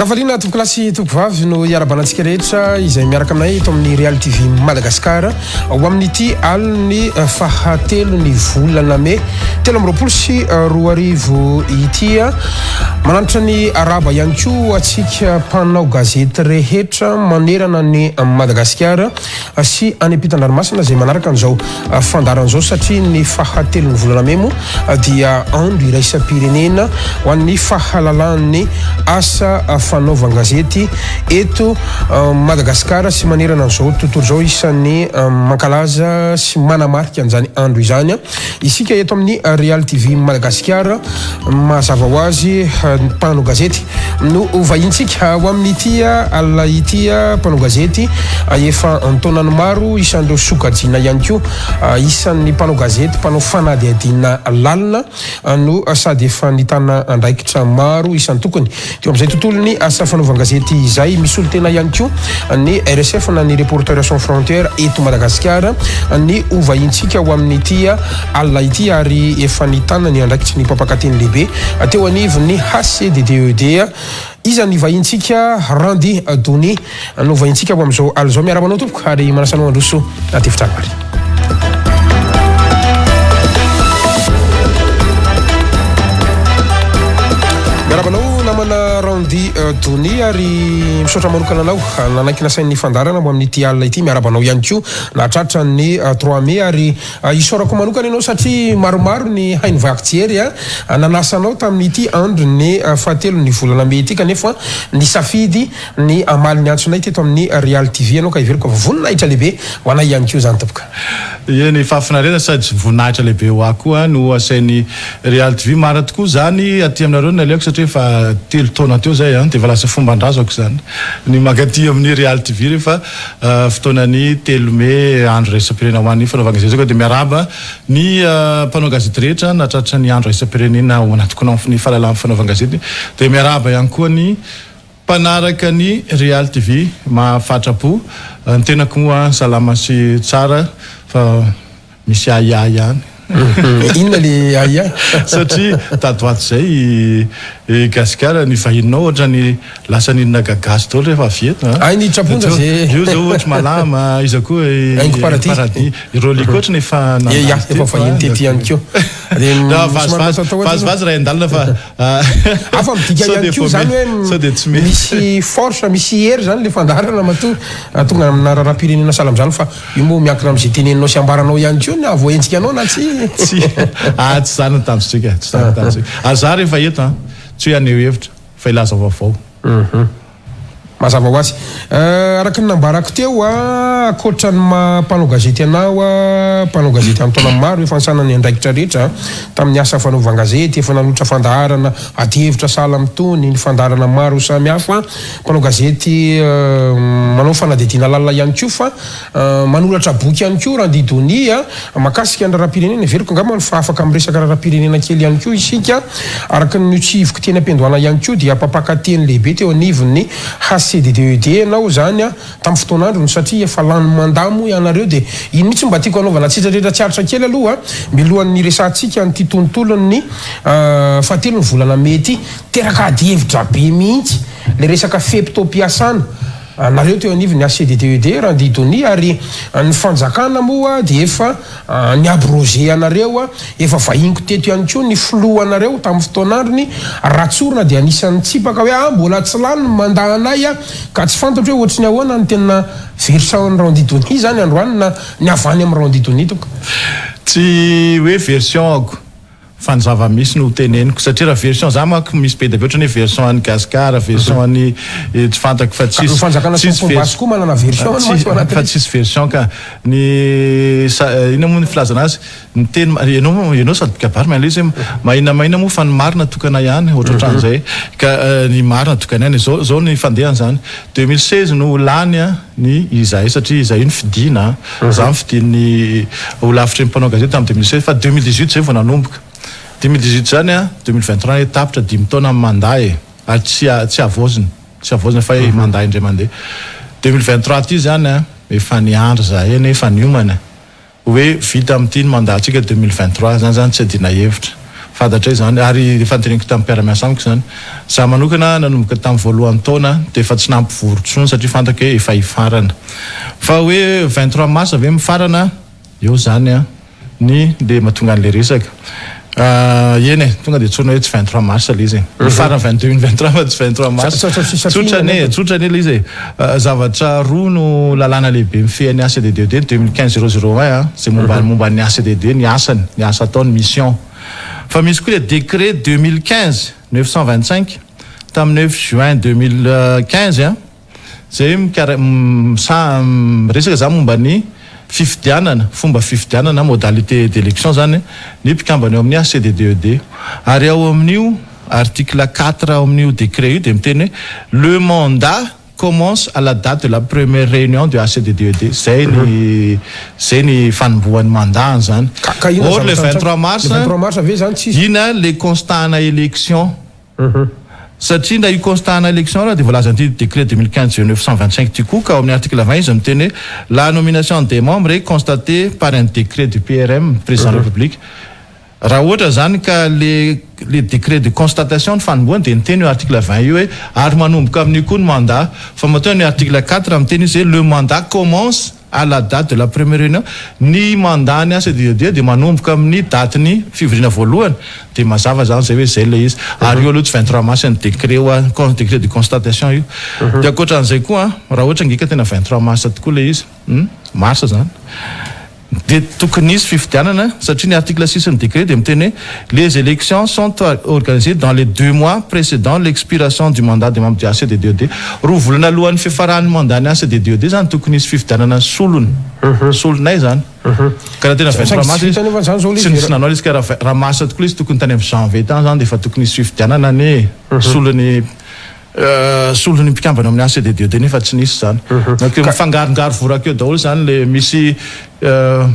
Ankafaliana tompokolahy sy tompokovavy no hiarabana antsika rehetra izay miaraka aminay eto amin'ny Real TV Madagascar ho amin'ity alin'ny fahatelo ny volana mey 2023 ity. Manantitra ny arahaba ihany koa antsika mpanao gazety rehetra manerana ny Madagasikara sy any ampitan-dranomasina izay manaraka an'izao fandaharana izao satria ny fahatelon'ny volana mey moa dia andro iraisam-pirenena ho an'ny fahalalahan'ny asa fanaovan-gazety eto Madagasikara sy manerana an'izao tontolo izao. Isan'ny mankalaza sy manamarika an'izany andro izany isika eto amin'ny Real TV Madagasikara. Mazava ho azy, mpanao gazety no vahintsika ho amin'ity alina ity. Mpanao gazety efa an-taonany maro, isan'ireo sokajiana ihany koa, isan'ny mpanao gazety mpanao fanadihadiana lalina no sady efa nitana andraikitra maro isan-tokony teo amin'izay tontolon'ny asa fanaovan-gazety izay. Misolo tena ihany koa ny RSF na ny Reporters Sans Frontières eto Madagasikara ny ho vahintsika ho amin'ity alina ity ary efa nitana ny andraikitry ny mpampakateny lehibe teo anivon'ny HCDDED. Iza ny vahintsika? Randy Donia no vahintsika ho amin'izao alina izao. Miarahaba anao tompoko ary manasa anao handroso anaty efitrano ary. Miarahaba anao namana Randy Donia ary misaotra manokana anao nanaiky nasain'ny fandaharana ho amin'ity alina ity. Miarahaba anao ihany koa nahatratra ny trois mai ary Isaorako manokana ianao satria maromaro ny haino vaky jery nanasa anao tamin'ity andron'ny fahatelon'ny volana mey ity kanefa nisafidy ny hamaly ny antsonay teto amin'ny Real TV ianao ka heveriko fa voninahitra lehibe ho anay ihany koa izany tompoko. Eny, fahafinaretana sady voninahitra lehibe ho ahy koa no asain'ny Real TV. Marina tokoa izany aty aminareo no nalehako satria efa telo taona teo izay dia efa lasa fomban-drazako izany ny mankaty amin'ny Real TV rehefa Fotoanan'ny telo mey, andro iraisam-pirenena ho an'ny fanaovan-gazety koa dia miarahaba ny mpanao gazety rehetra nahatratra ny andro iraisam-pirenena ho anatokona ny fahalalahan'ny fanaovan-gazety. Dia miarahaba ihany koa ny mpanaraka ny Real TV mahafatra-po. Ny tenako moa salama sy tsara fa. Misy ahiahy ihany. Inona le ahiahy? Satria tato ho ato izay i Gasikara ny vahininao ohatrany lasa nihinana gagasy daholo rehefa avy eto a. Hay niditra am-ponja ze. Io zao ohatry malama, iza koa i Haingo Paradis. Paradis. I Rolly koa ohatrany efa Ye ya, nandalo efa teto vahiny a. tety ihany koa. Dia Vazivazy, somary natao vazivazy ray an-dalana fa Hafa midika sao ihany dia koa vao izany mety, hoe sao dia tsy mety. misy force, misy hery izany le fandaharana matoa tonga amina raharaham-pirenena sahala amin'izany fa Io moa miankina amin'izay teneninao sy ambaranao ihany koa ny hahavoahenjika anao na tsia. Tsia, ah tsy izany ny tanjontsika, tsy izany ny tanjontsika. Ary za rehefa eto an, tsy hoe haneho hevitra fa hilaza vaovao. Hum. Mazava ho azy. Araka ny nambarako teo, ankoatra ny maha mpanao gazety anao, mpanao gazety an-taonany maro, efa nisahana ny andraikitra rehetra tamin'ny asa fanaovan-gazety, efa nanolotra fandaharana adihevitra sahala amin'itony, ny fandaharana maro samihafa, mpanao gazety manao fanadihadiana lalina ihany koa fa manoratra boky ihany koa Randy Donia mahakasika ny raharaham-pirenena. Heveriko angamba fa afaka miresaka raharaham-pirenena kely ihany koa isika. Araka ny notsihiviko teny am-piandohana ihany koa dia mpampaka-teny lehibe teo anivon'ny HCDDED ianao izany tamin'ny fotoan'androny satria efa lany mandat moa ianareo dia iny mihitsy no mba tiako hanaovana tsitratretra tsy aritra kely aloha milohan'ny hiresahantsika an'ity tontolon'ny fahatelon'ny volana mey ity. Teraka adihevitra be mihitsy ilay resaka fe-potoam-piasana nareo teo anivon'ny HCDDED, Randy Donia, ary ny fanjakana moa dia efa ni-abroger anareo, efa vahiniko teto ihany koa ny filohanareo tamin'ny fotoan'androny, Ratsorona dia anisan'ny nitsipaka hoe ah mbola tsy lany ny mandat anay ka tsy fantatro hoe ohatry ny ahoana ny tena version-n'i Randy Donia izany androany na ny avy any amin'i Randy Donia tompoko. Tsy hoe version-ko. Fa ny zava-misy no teneniko satria raha version za manko misy be dia be ohatrany hoe version an'i Gasikara, version an'i tsy fantako fa tsisy Ny fanjakana sy ny tsisy fomba koa manana version any mantsy ao anatin'ny. Fa tsisy version ka. Ny sa inona moa ny filazana azy? Ny teny ianao ianao sady mpikabary mahay ilay izy hoe mahina mahina moa fa ny marina tokana ihany ohatrohatran'izay ka ny marina tokana ihany. Zao zao ny fandehany zany 2016 no lany an. ny izahay satria izahay io nifidina a, za nifidin'ny holafitry ny mpanao gazety tamin'ny 2016 fa 2018 zay vao nanomboka, 2018 zany a, 2023 hoe tapitra dimy taona ny mandat e, ary tsy tsy havaozina, tsy havaozina fa hoe mandat indray mandeha, 2023 ty zany a, efa niandry zahay anie, efa niomana. Hoe vita amin'ity ny mandat-tsika 2023, zany zany tsy adina hevitra. Fantatray izany ary efa noteneniko tamin'ny mpiara-miasa amiko izany. Izaho manokana nanomboka tamin'ny voalohan'ny taona dia efa tsy nampivory intsony satria fantako hoe efa hifarana. Fa hoe 23 mars ve mifarana? Eo izany an ny le mahatonga an'le resaka. Eny e, tonga dia tsorina hoe tsy 23 mars le izy e. Mifarana 22 une 23 fa tsy 23 mars. Tsotra anie, tsotra anie le izy e. Zavatra roa no lalàna lehibe mifehy ny HCDDED, 2015 001 an, izay momba momba ny HCDD, ny asany, ny asa ataony, mission. Fa misy koa le décret 2015 925 tamin'ny 9 juin 2015 an, Zay mikara misa miresaka zany momba ny fifidianana, fomba fifidianana, modalité d'élection zany ny mpikambana eo amin'ny HCDDED. Ary ao amin'io article 4 ao amin'io décret io dia miteny hoe le mandat commence à la date de la première réunion du HCDDED. Zay ny zay ny fanombohan'ny mandat zany. Ka inona Or le zavatra 23 mars, Le 23 mars ve zany tsisy? ina le constat-na élection Satria na io constat-na élection raha dia voalazan'ity décret 2015 925 ity koa ka ao amin'ny article 20 izy miteny hoe la nomination des membres est constatée par un décret du PRM, président de la République. Raha ohatra zany ka le le décret de constatation ny fanombohany dia niteny io article 20 io hoe ary manomboka amin'io koa ny mandat, fa matoa ny article 4 miteny izy hoe le mandat commence à la date de la première réunion, ny mandat ny HCDD dia manomboka amin'ny datin'ny fivoriana voalohany, dia mazava zany zay hoe zay ilay izy, ary io aloha tsy 23 mars ny décret hoa, décret de constatation io, dia ankoatran'izay koa raha ohatra ange ka tena 23 mars tokoa ilay izy, mars zany, dia tokony hisy fifidianana satria ny article 6 ny décret dia miteny hoe les élections sont organisées dans les deux mois précédant l'expiration du mandat des membres du HCDDED. Roa volana alohan'ny fiafaran'ny mandat ny HCDDED zany tokony hisy fifidianana solony, solonay zany. Ka raha tena 23 mars izy, tsy nisy nanao ilay izy ka raha mars tokoa ilay izy tokony tany amin'ny janvier tany zany dia efa tokony hisy fifidianana ny solony Solon'ny mpikambana ao amin'ny HCDDED nefa tsy nisy izany. Donc mifangarongaro voraka eo daholo izany le misy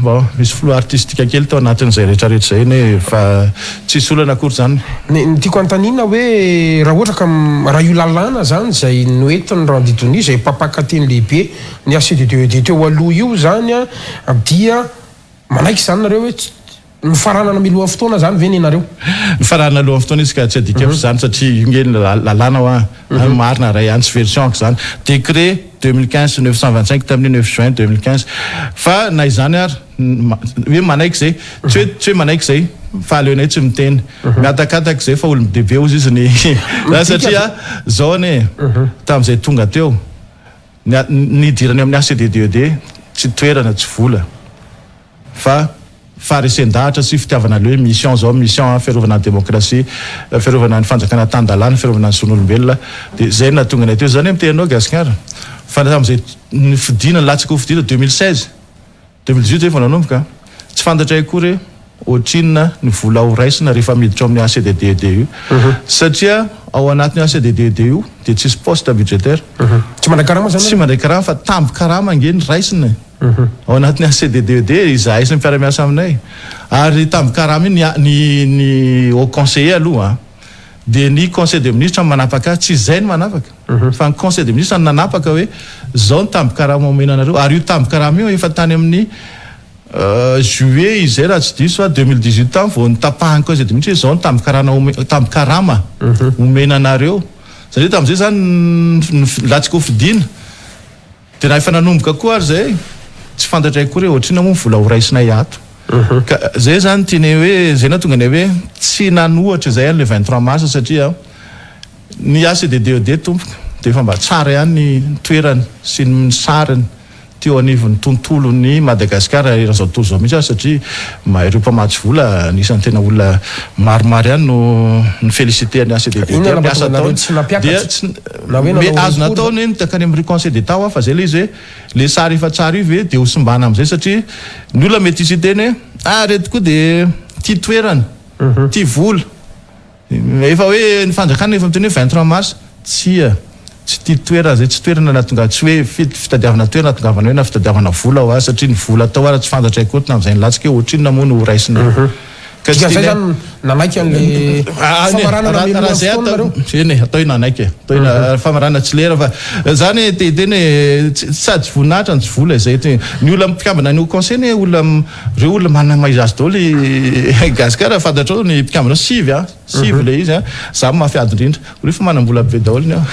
bon misy flou artistique kely tao anatin'izay rehetra rehetra izay anie fa tsisy olana akory izany. Ny ny tiako anontaniana hoe raha ohatra ka raha io lalàna izany izay noentin'i Randy Donia izay mpampakateny lehibe ny HCDDED teo aloha io izany dia Manaiky izany nareo hoe nofaranana milohan'ny fotoana izany ve nenareo? Nofaranana alohan'ny fotoana izy ka tsy adika hevitra izany satria io nge ny lalàna hoa an, marina ray ihany tsy version ako izany. Décret 2015 925 tamin'ny 9 juin 2015. Fa na izany ary hoe manaiky izay, tsy hoe tsy hoe manaiky izay fa aleonay tsy miteny. Mihatakataka izay fa olom-dehibe hozy izy ny satria zao anie tamin'izay tonga teo Ny nidirany amin'ny HCDDED tsy toerana, tsy vola fa faharesen-dahatra sy fitiavana le hoe mission zao, mission fiarovana ny demokrasia, fiarovana ny fanjakana tan-dalàna, fiarovana ny zon'olombelona dia zay no nahatonga anay teo. Zany hoe miteny anao Gasikara fa tamin'izay nifidina, nilatsaka ho fidina 2016, 2018 zay vao nanomboka, tsy fantatray akory hoe ohatrinona ny vola ho raisina rehefa miditra ao amin'ny HCDDED io satria ao anatin'io HCDDED io dia tsisy poste budgétaire. Tsy mandray karama zany Tsy mandray karama fa tambin-karama ange ny raisina e. Ao anatin'ny HCDDED izahay sy ny mpiara-miasa aminay. Ary tambin-karama io ny ny ny haut conseiller aloha an. Dia ny conseil des ministres no manapaka azy, tsy izay no manapaka fa ny conseil des ministres no nanapaka hoe izao ny tambin-karama omena anareo ary io tambin-karama io efa tany amin'ny juillet izay raha tsy diso aho 2018 tany vao notapahan'ny conseil des ministres hoe izao ny tambin-karana tambin-karama omena anareo satria tamin'izay izany nilatsaka ho fidiana. Dia raha efa nanomboka koa ary izay, tsy fantatray akory hoe ohatrinona moa ny vola horaisinay ato. Ka izay izany tianay hoe, izay nahatonga anay hoe tsy nanohatra izay any le 23 mars satria ny HCDDED tompoko dia efa mba tsara ihany ny toerany sy ny sariny teo anivon'ny tontolon'i Madagasikara eran'izao tontolo izao mihitsy aza satria ireo mpamatsy vola anisan'ny tena olona maromaro ihany no ni-feliciter ny HCDDED Inona amin'ny asa nahatonga anareo ataony. tsy nampiakatra? Dia tsy Na hoe Me nanao azo recours natao ve? ny hoe nitaka any amin'ny conseil d'Etat hoa fa zay le izy hoe le sary efa tsara io ve de ho simbana amizay satria ny olona mety hisy hiteny hoe ah reto koa de tia toerana, tia vola, efa hoe ny fanjakana efa miteny hoe 23 mars, tsia tsy tia toerana zay, tsy toerana nahatonga tsy hoe fitadiavana toerana nahatongavana hoe na fitadiavana vola hoa satria ny vola atao ara tsy fantatray akory na amizay nilatsaka hoe ohatrinona moa no ho raisina. Ka tsy Dikan'izay zany nanaiky an'le famaranana mialoha ny fotoana nareo? Eny e, atao hoe nanaiky e. Atao hoe famaranana tsy lera fa zany te hiteny hoe sady tsy voninahitra no tsy vola izay. Ny olona mpikambana ny haut conseil anie olona ireo olona manana ny maha izy azy daholo i Gasikara fantatrao ny mpikambana ao sivy an. Sivy ilay izy an, za mafy ady indrindra. Reo fa manam-bola be daholo ny ao.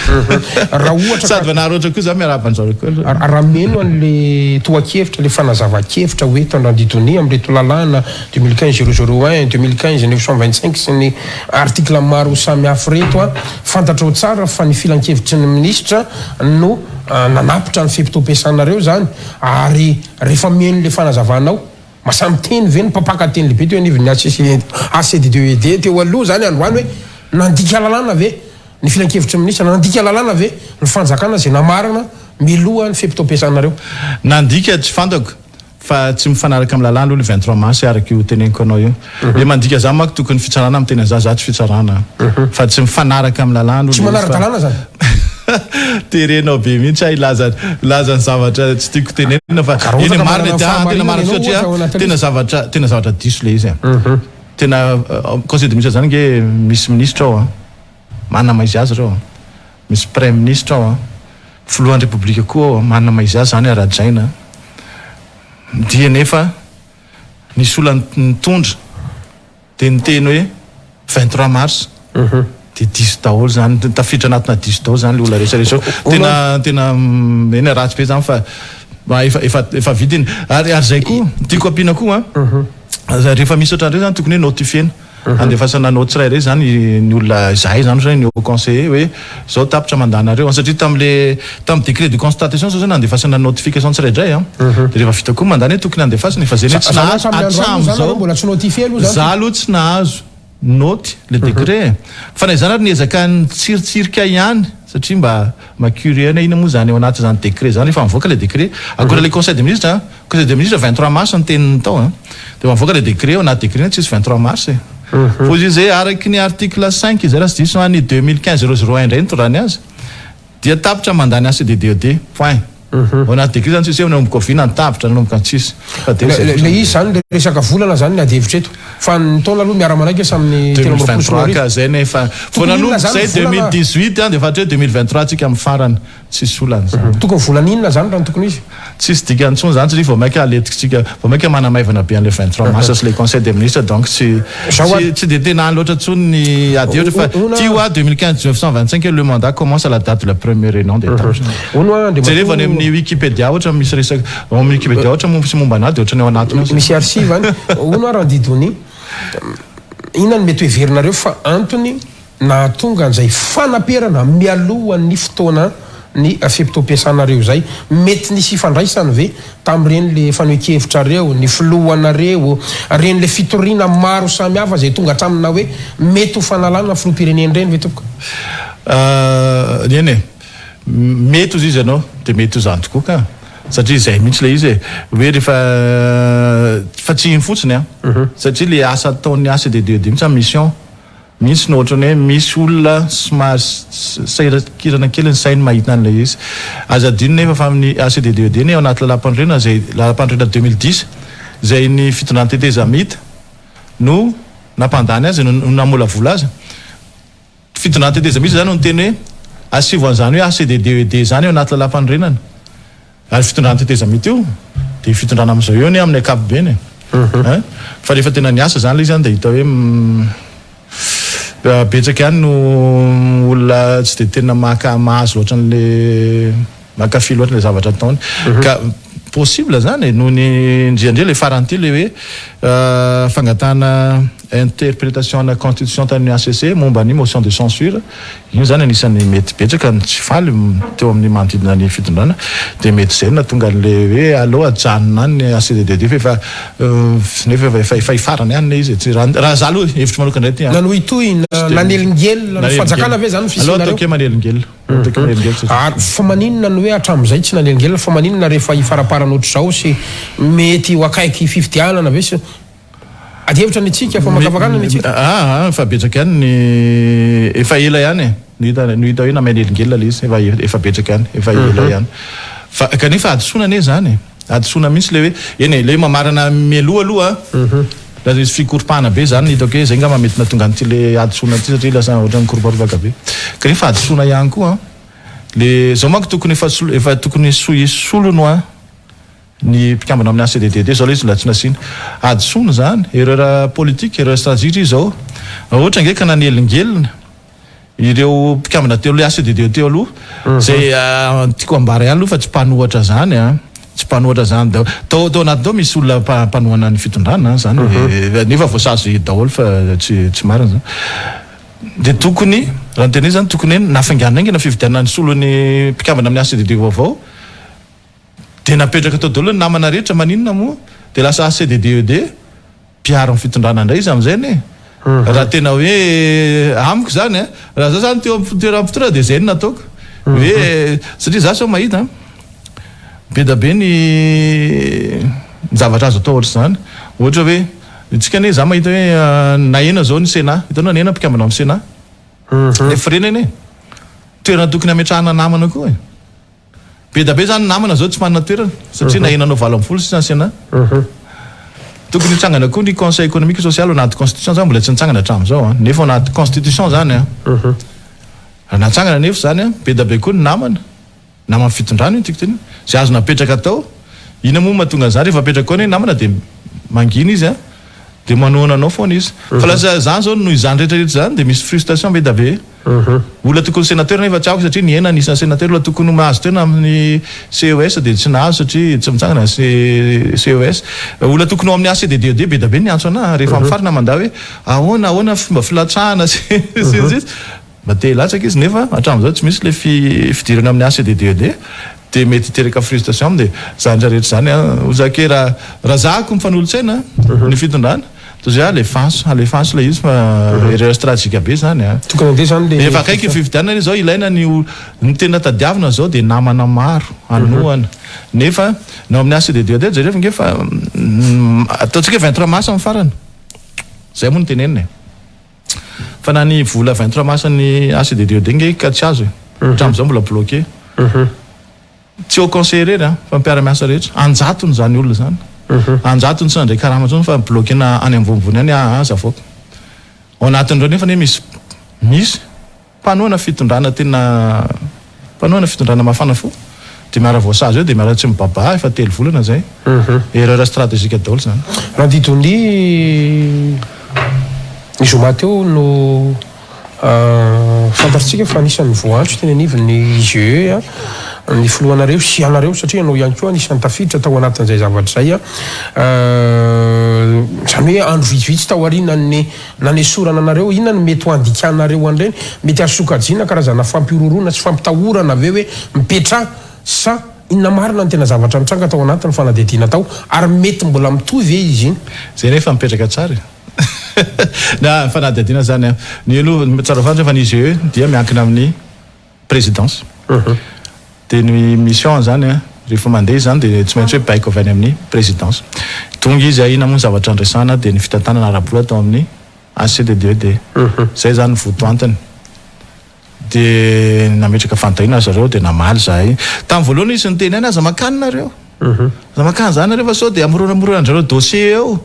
Raha ohatra ka. Sady manararaotra koa za miarahaba an-jareo koa aloha. Raha mino an'le tohan-kevitra, le fanazavan-kevitra hoe eto Andrandidonia amin'ireto lalàna 2015 001, 2015 925 sy ny article maro samihafa ireto an, fantatrao tsara fa ny filankevitry ny minisitra no nanapitra ny fe-potoam-piasanareo izany ary rehefa mino le fanazavanao Masahy miteny ve ny mpampaka-teny lehibe teo anivon'ny HCDDED teo aloha izany androany hoe nandika lalàna ve ny filankevitry ny minisitra, nandika lalàna ve ny fanjakana izay namarana mialoha ny fe-potoam-piasanareo? Nandika tsy fantako fa tsy mifanaraka amin'ny lalàna aloha le 23 mars araka io teneniko anao io. Le mandika zany manko tokony fitsarana miteny an'zany, za tsy fitsarana fa tsy mifanaraka amin'ny lalàna aloha Tsy le izy fa. manara-dalàna zany? Terenao be mihitsy aho hilaza hilaza ny zavatra tsy tiako tenenina fa Ka raha eny ohatra ka marina manana e, ny tena marina fahamarinana ianao satria ohatra ao anatin'ilay tena izy. zavatra tena zavatra diso le izy e. Tena conseil de ministre zany ange misy minisitra ao an, manana maha izy azy ireo an, misy praiminisitra ao an, filohan'ny repoblika koa ao an, manana maha izy azy zany ary hajaina an, dia nefa nisy olona nitondra Dia niteny hoe 23 mars dia diso daholo zany, tafiditra anatina diso daholo zany le olona rehetra rehetra eo. Tena tena eny ratsy be zany fa efa efa efa vita iny. Ary ary zay koa tiako ampiana koa an, rehefa misy ohatran'ireny zany tokony hoe notifier-na. Andefasana note tsirairay zany ny olona izahay zany ohatra hoe ny haut conseiller hoe zao tapitra mandat nareo an, satria tamle tam décret de constatation zao zany nandefasana notification tsiraidray an, de rehefa vita koa mandat anie tokony andefasana e, fa zay anie tsy nahazo hatramzao, mbola tsy notifié aloha za aloha tsy nahazo note le décret e, fa na izany ary niezaka nitsiritsirika ihany satria mba mba curieux ihany hoe inona moa zany ao anatin'izany décret zany rehefa mivoaka le décret, ankoatra le conseil des ministres an, Conseil des ministres 23 mars ny teniny tao an. Dia mivoaka ilay décret ao anaty décret tsisy 23 mars e. Fa izy izay araky ny article 5 izay raha tsy diso an ny 2015 001 indray nitondrany azy dia tapitra mandat ny HCDDED point. Ao anaty décret zany tsisy hoe nanomboka oviana ny tapitra nanomboka ny tsisy. Fa dia izay Le fotsiny. izy zany le resaka volana zany ny ady hevitra eto. Fa ny taona aloha miara-manaiky hoe samy 2023 2023 ka zay nefa vao Tokony inona nanomboka zany izay ny volana? 2018 an dia efa hatreo 2023 tsika amin'ny farany. Tsisy olana izany. Tokony volana inona izany raha ny tokony ho izy? Tsisy dikany intsony izany satria vao maika aletikitsika, vao maika manamaivana be an'ilay 23 mars sy ilay conseil des ministres donc tsy tsy tsy dia tena any loatra intsony ny ady hevitra fa ty hoa 2015 1925 le mandat commence à la date de la première réunion des tâches. Hono hoa Andriamatoa. Jerevo any amin'ny wikipedia ohatra misy resaka, ao amin'ny wikipedia ohatra misy momba an'ahy dia ohatran'ny ao anatiny ao. Misy archive any. Hono hoa Randidonia, inona no mety ho heverinareo fa antony Nahatonga an'izay fanaperana mialohan'ny fotoana ny fe-potoam-piasanareo izay. Mety nisy ifandraisany ve tamin'ireny le fanehoan-kevitrareo, ny filohanareo, ireny le fitoriana maro samihafa izay tonga hatramina hoe mety ho fanalana filoham-pirenena ireny ve tompoko? Eny e! Mety hozy izy ianao dia mety ho izany tokoa ka! Satria izay mihitsy ilay izy e! Hoe rehefa, fa tsy iny fotsiny an! Satria le asa ataon'ny HCDDED mihitsy zany mission. Mihitsy no ohatran'ny hoe misy olona somary sahirankirana kely ny sainy mahita an'ilay izy. Aza adino nefa fa amin'ny HCDDED anie ao anaty lalàmpanorenana izay lalàmpanorenana 2010 izay ny fitondrana tetezamita no nampandany azy no namolavola azy. Fitondrana tetezamita izany no niteny hoe asivo an'izany hoe HCDDED izany ao anaty lalàmpanorenana. Ary fitondrana tetezamita io dia fitondrana amin'izao eo anie amin'ny ankapobeny e. Hein? Fa rehefa tena niasa izany ilay izy an dia hita hoe betsaka ihany no olona tsy dia tena maka mahazo loatra an'ilay mankafy loatra ilay zavatra ataony. Ka possible izany e, noho ny indrindra ilay farany ity ilay hoe fangatahana interprétation ana constitution tany amin'ny HCC momba ny motion de censure, io zany anisan'ny mety betsaka ny tsy faly teo amin'ny manodidina ny fitondrana dia mety izay no nahatonga an'le hoe aleo ajanona any ny HCDDD fa efa nefa efa efa hifarana ihany le izy e, tsy raha raha za aloha hevitro manokana indray ity an. Nanohitohina, nanelingelina ny fanjakana ve zany ny Aleo fisianareo? ataoko hoe manelingelina, aleo ataoko hoe manelingelina satria. Ary fa maninona no hoe hatramin'izay tsy nanelingelina fa maninona rehefa hifaraparana ohatr'izao sy mety ho akaiky fifidianana ve sy. Ady hevitra ny antsika, famakafakana ny antsika. Aa efa betsaka ihany ny efa ela ihany e no hita no hita hoe namenelingelina ilay izy efa efa betsaka ihany efa ela ihany fa kanefa hadisoana anie izany e hadisoana mihitsy ilay hoe eny e ilay hoe mamarana mialoha aloha. Lasa nisy fikoropahana be zany hitako hoe zay ngamba mety nahatonga an'ity le hadisoana ity satria lasa ohatran'ny nikoropakopaka be. Kanefa hadisoana ihany koa an. Le zao manko tokony efa efa tokony hisolo an ny mpikambana amin'ny HCDDD zao le izy mbola tsy nasiana. Hadisoana izany, erreur politique, erreur stratégique izao. Raha ohatra ange ka nanelingelina ireo mpikambana teo aloha, HCDD teo aloha, izay tiako ambara ihany aloha fa tsy mpanohatra izany an, tsy mpanohatra izany daholo. Tao tao anatiny tao misy olona mpanohana ny fitondrana izany, nefa voasazy daholo fa tsy tsy marina izany. Dia tokony, raha ny tena izy izany, tokony hoe nafainganina haingana fifidianana nisolo ny mpikambana amin'ny HCDD vaovao, dia napetraka tao daholo ny namana rehetra, maninona moa? Dia lasa HCDDED. Mpiaro ny fitondrana indray izy amin'izay anie. Raha tena hoe amiko izany an, raha za zany teo amin'ny toeran'ny mpitondra dia izay no nataoko. Hoe satria za sao mahita an, be dia be ny zavatra azo atao ohatr'izany. Ohatra hoe, isika anie za mahita hoe nahena izao ny Sénat, hitanao nahena ny mpikambana ao amin'ny Sénat. Nefa ireny anie toerana tokony hametrahana namana koa e. Be da be zany namana zao tsy manana toerana satria nahena anao 18 sisa ny Sénat. Tokony hitsangana koa ny conseil économique et social ao anaty constitution zany mbola tsy nitsangana hatramin'izao an. Nefa ao anaty constitution zany an. Raha natsangana nefa zany an, be da be koa ny namana, naman'ny fitondrana io tiako tenenina, izay azo napetraka tao. Inona moa no mahatonga an'izany? Rehefa apetraka ao anie ny namana dia mangina izy an, dia manohana anao foana izy. Fa lasa zany zao noho izany rehetra rehetra izany dia misy frustration be da be. Olona tokony sénateur nefa tsy afaka satria nihena ny isan'ny sénateur, olona tokony ho mahazo toerana amin'ny CES dia tsy nahazo satria tsy mitsangana ny CES. Olona tokony ho amin'ny ACDDED be dia be ny niantso anah rehefa mifarana mandat hoe ahoana ahoana fomba filatsahana sy ny sisa. Mba te hilatsaka izy nefa hatramin'izao tsy misy ilay fidirana amin'ny ACDDED dia mety hiteraka frustration aminy dia izany rehetra rehetra izany an, ho zaka raha raha zahako mifanolotsaina ny fitondrana Toy izay alefaso, alefaso ilay izy fa erreur strategique be izany a. Tokony handeha izany le. Efa akaiky ny fifidianana izao, ilaina ny ho, ny tena tadiavina izao dia namana maro hanohana. Nefa ny ao amin'ny HCDDED jereo ange fa ataontsika hoe 23 mars ny farany. Izay moa no tenenina e. Fa na ny vola 23 mars ny HCDDED ange ka tsy azo e. Hatramin'izao mbola bloqué. Tsy haut conseil irery an, fa mpiara-miasa rehetra. An-jatony izany olona izany. An-jatony tsy nandray karama intsony fa bloquer-na any ambonimbony any aa aza avoaka. Ao anatin'ireo nefa anie misy misy mpanohana fitondrana tena mpanohana fitondrana mafana fo dia miara-voasazy eo dia miara-tsy mibabà efa telo volana izay. Erreur stratégique daholo izany. Randy Donia, ny zoma teo no Fantatsika fa anisan'ny voaantso teny anivon'ny IGE ny filohanareo sy ianareo satria ianao ihany koa anisan'ny tafiditra tao anatin'izay zavatra izay. Izany hoe andro vitsivitsy taorianan'ny nanesorana anareo, inona no mety ho andikanareo an'ireny? Mety azo sokajiana karazana fampihorohoroana sy fampitahorana ve hoe mipetraha sa inona marina no tena zavatra nitranga tao anatin'ny fanadihadiana tao ary mety mbola mitohy ve izy iny? Izay nefa mipetraka tsara e. Na fanadihadiana zany an. Ny aloha tsara fantatra fa ny IGE dia miankina amin'ny présidence. Dia ny mission zany an, rehefa mandeha izany dia tsy maintsy hoe baiko avy any amin'ny présidence. Tonga izy inona moa ny zavatra andraisana dia ny fitantanana ara-bola tao amin'ny HCDDED. Izay zany ny votoantiny. Dia nametraka fanontaniana ry zareo dia namaly izahay. Tamin'ny voalohany izy niteny ihany aza mankany nareo. Aza mankany izany nareo fa sao dia amoronamoronan-dry zareo dossier eo.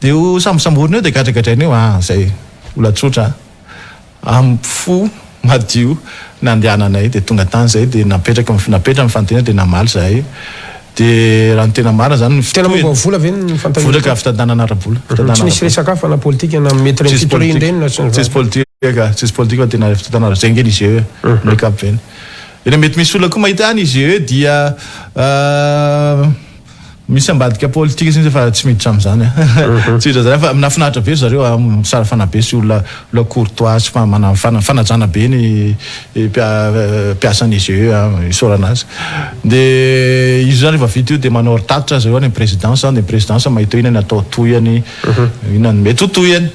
Dia ho sambosamborina eo dia gadragadraina eo. Ah izay olona tsotra amin'ny fo madio nandehananay dia tonga tany izahay dia napetraka napetrany ny fanontaniana dia namaly izahay. Dia raha ny tena marina izany ny Tena momba ny vola ve ny fanontaniana Vola ka fitantanana ara-bola. Tsy nisy resaka hafa na politika na mety ireny fitoriana ireny na sy ny Tsisy politika, tsisy politika fa tena fitantanana ara-bola. Izay ange ny IGE amin'ny ankapobeny. Eny mety misy olona koa mahita ny IGE dia misy ambadika politika sy ny sisa fa tsy miditra amin'izany aho. Tsy miditra amin'izany fa nahafinaritra be ry zareo a, tsara fanahy be sy olona olona courtois sy manana fanajana be ny mpiasan'ny IGE a, isaorana azy. Dia izy io zany rehefa vita io dia manao tatitra zareo any amin'ny présidence, dia ny présidence mahita hoe inona ny atao tohiny, inona ny mety ho tohiny.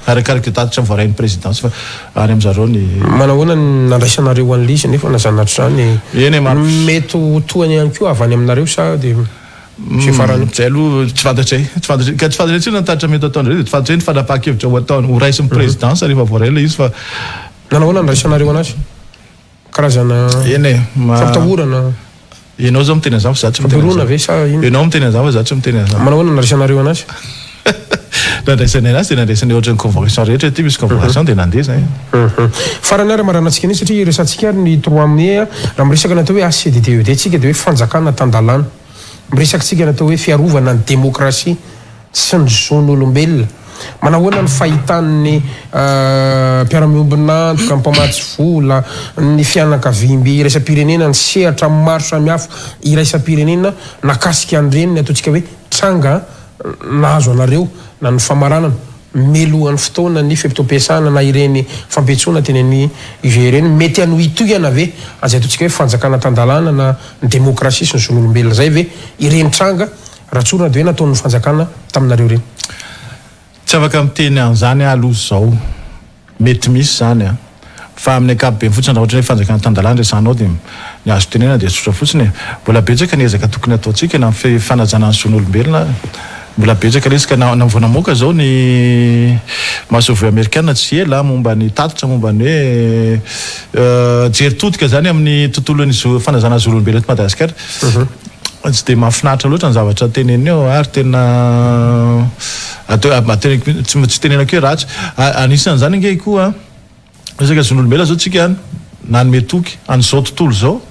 Arakaraka io tatitra voarain'ny présidence fa any amin-dry zareo ny. Manahoana ny nandraisanareo an'ilay izy nefa na izany na tsy izany Eny e, maro. mety ho tohiny ihany koa avy any aminareo sa dia izay farany. Izay aloha tsy fantatray, tsy fantatray, ka tsy fantatray tsinona ny tatitra mety hataon-dry zareo dia tsy fantatray ny fanapahan-kevitra ho ataony, ho raisin'ny présidence rehefa voaray ilay izy fa. Nanahoana ny nandraisanareo anazy? Karazana Eny e, ma. Fampitahorana. Ianao zao miteny an'izany fa za tsy miteny an'izany. Fampihorohoroana ve sa inona? Ianao miteny an'izany fa za tsy miteny an'izany. Manahoana ny nandraisanareo anazy? Nandraisanay anazy dia nandraisanay ohatran'ny convocation rehetra aty misy convocation dia nandeha zay. Farany ary amaranantsika an'io satria resahantsika ary ny trois mai raha miresaka ny atao hoe HCDDED tsika dia hoe fanjakana tan-dalàna. Miresaka tsika ny atao hoe fiarovana ny demokrasia sy ny zon'olombelona. Manahoana ny fahitan'ny mpiara-miombon'antoka, ny mpamatsy vola, ny fianakaviambe iraisam-pirenena, ny sehatra maro samihafa iraisam-pirenena nakasika an'ireny ny ataontsika hoe tranga nahazo anareo na ny famaranana melohan'ny fotoana ny fe-potoam-piasana na ireny fampiantsoana teny amin'ny IGE ireny mety hanohitohana ve an'izay ataontsika hoe fanjakana tan-dalàna na ny demokrasia sy ny zon'olombelona izay ve ireny tranga raha tsorina dia hoe nataon'ny fanjakana taminareo ireny? Tsy afaka miteny an'izany aho aloha izao. Mety misy izany an. Fa amin'ny ankapobeny fotsiny raha ohatra hoe fanjakana tan-dalàna resahanao dia ny azo tenenana dia tsotra fotsiny e. Mbola betsaka ny ezaka tokony hataontsika na amin'ny fanajana ny zon'olombelona ary. Mbola betsaka ilay izy ka na vao namoaka izao ny masoivoho amerikana tsy ela momba ny tatitra momba ny hoe jery todika izany amin'ny tontolon'ny zo fanajana zon'olombelona eto Madagasikara. Tsy dia mahafinaritra loatra ny zavatra teneniny eo ary tena atao teneniko tsy tenenako hoe ratsy. Anisan'izany ange koa resaka zon'olombelona zao tsika nanome toky an'izao tontolo izao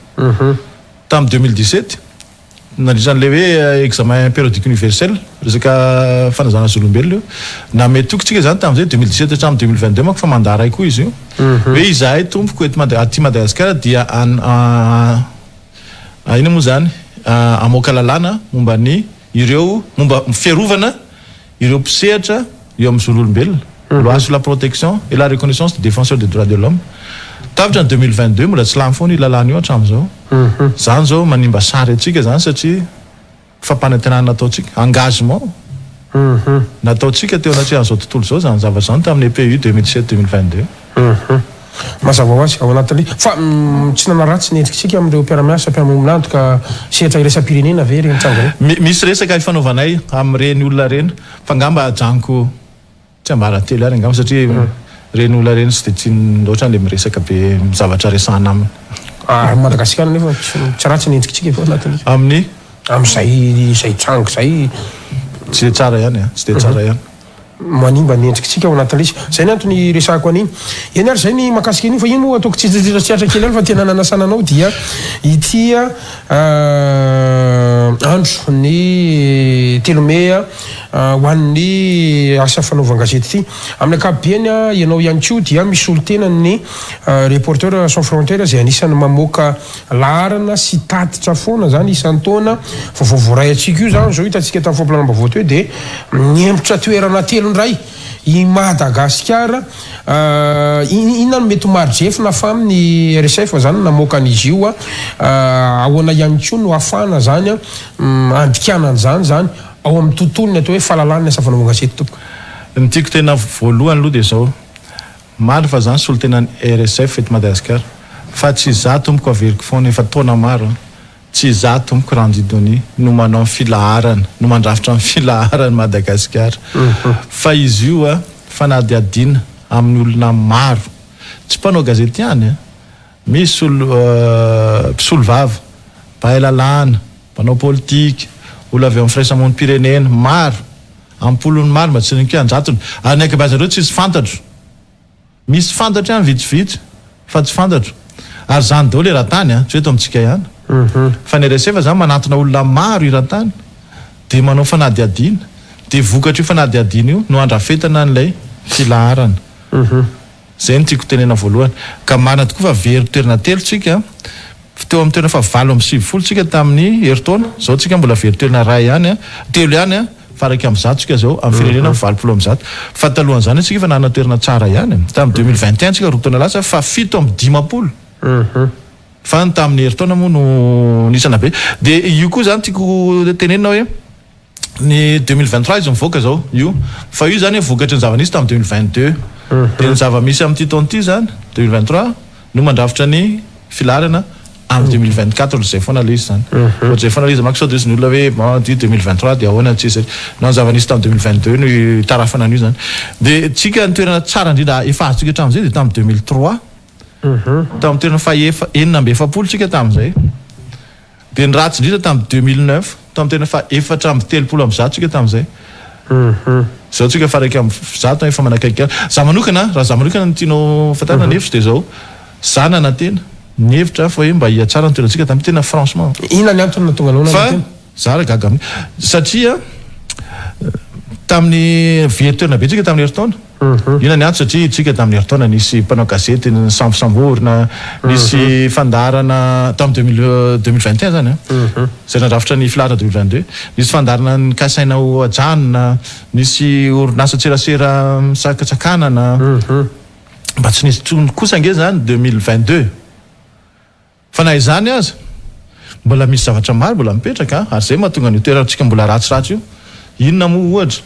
tamin'ny 2017 nandritra an'ilay hoe examen périodique universel resaka fanajana zon'olombelona io. Nanome toky tsika zany tamin'izay 2017 hatramin'ny 2022 manko fa mandat ray koa izy io hoe izahay tompoko eto aty Madagasikara dia Inona moa izany? Hamoaka lalàna momba ny ireo momba fiarovana ireo mpisehatra eo amin'ny zon'olombelona, loi sur la protection et la reconnaissance des défenseurs des droits de l'homme. Tapitra ny 2022 mbola tsy lany foana io lalàna io hatramin'izao. Izany izao manimba sary antsika izany satria fampanantenana nataontsika, engagement nataontsika teo anatrehan'izao tontolo izao izany zavatra izany tamin'ny EPU 2007 2022. Mazava ho azy, ao anatin'ny, fa tsy nanaratsy ny endrikitsika amin'ireo mpiara-miasa, mpiara-miombon'antoka, sehatra iraisam-pirenena ve ireny tranga ireny? Misy resaka ifanaovanay amin'ireny olona ireny fa angamba ajanoko Tsiambaratelo ihany angamba satria ireny olona ireny tsy dia tiany loatra ilay miresaka be zavatra resahana aminy. Ary Madagasikara nefa tsy ratsy ny endrikitsika eto anatin'ny. Amin'ny? Amin'izay izay tranga izay. Tsy dia tsara ihany an, tsy dia tsara ihany. Manimba ny endrikitsika ao anatin'ilay izy. Izay ny antony iresahako an'iny. Eny ary izay ny mahakasika an'iny fa iny moa ataoko tsitsitsitra tsy hatra kely ihany fa tena nanasana anao dia ity andro ny telo mey Ho an'ny asa fanaovan-gazety ity. Amin'ny ankapobeny, ianao ihany koa dia misolo tena ny Reporters sans frontières izay anisan'ny mamoaka laharana sy tatitra foana izany isan-taona. Vaovao voaray antsika io izany izao hitantsika tamin'ny fampilalam-baovao teo dia niembotra toerana telo indray i Madagasikara. Inona no mety ho mari-drefy na fam ny RSF izany namoaka an'izy io? Ahoana ihany koa no ahafahana izany handikana an'izany izany? Ao amin'ny tontolo ny atao hoe fahalalana ny asa fanaovan-gazety tompoko. Ny tiako tena voalohany aloha dia izao, marina fa za ny solontenan'ny RSF eto Madagasikara, fa tsy za tompoko averiko foana efa taona maro an, tsy za tompoko Randy Donia no manao ny filaharana, no mandrafitra ny filaharan'i Madagasikara, fa izy io an fanadihadiana amin'ny olona maro, tsy mpanao gazety ihany an, misy olo mpisolovava, mpahay lalàna, Mpanao politika, olona avy ao amin'ny firaisamonim-pirenena, maro, am-polony maro mba tsy henoko hoe an-jatony, ary ny ankabeazan'ireo tsisy fantatro. Misy fantatro ihany vitsivitsy fa tsy fantatro. Ary izany daholo eran-tany an, tsy hoe eto amintsika ihany. Fa ny RSF izany manantona olona maro eran-tany dia manao fanadihadiana, dia vokatr'io fanadihadiana io no andrafetana an'ilay filaharana. Izay no tiako tenena voalohany. Ka marina tokoa fa very toerana telo tsika. Teo amin'ny toerana faha 98 tsika tamin'ny herintaona. Izao tsika mbola very toerana iray ihany, telo ihany, fa 111 tsika izao amin'ny firenena 180. Fa talohan'izany tsika efa nanana toerana tsara ihany. Tamin'ny 2021 tsika roa taona lasa faha 57. Fa ny tamin'ny herintaona moa no nisana be. Dia io koa izany tiako tenenina hoe. Ny 2023 izy mivoaka izao io fa io izany vokatry ny zava-nisy tamin'ny 2022 dia ny zava-misy amin'ity taona ity izany 2023 no mandrafitra ny filaharana amin'ny 2024 ohatr'izay foana ilay izy izany ohatr'izay foana ilay izy manko sao dia hozy ny olona hoe bon ity 2023 dia ahoana tsy na ny zava-nisy tamin'ny 2022 no itarafana an'io izany dia tsika ny toerana tsara indrindra efa azontsika hatramin'izay dia tamin'ny 2003 tamin'ny toerana faha 46 tsika tamin'izay. Dia ny ratsy indrindra tamin'ny 2009, tamin'ny tena faha 134 tsika tamin'izay. Izao tsika efa 101 efa manakaiky azy. Za manokana, raha za manokana no tianao fantarina ny hevitro dia izao, za nanantena, nihevitra fa hoe mba hihatsara ny toerantsika tamin'ny tena franchement. Inona ny antony nahatonga anao nanantena? Fa za raha gaga amin'ny, satria tamin'ny very toerana be tsika tamin'ny herintaona. Inona ny antony? Satria tsika tamin'ny herintaona nisy mpanao gazety nisambosamborina, nisy fandaharana tamin'ny 2021 zany an, izay nandrafitra ny filaharana 2022, nisy fandaharana nikasaina ho ajanona, nisy orinasan-tserasera nisakantsakanana, mba tsy nisy intsony kosa ange zany 2022. Fa na izany aza, mbola misy zavatra maro mbola mipetraka an! Ary izay mahatonga an'io toerantsika mbola ratsiratsy io. Inona moa ohatra?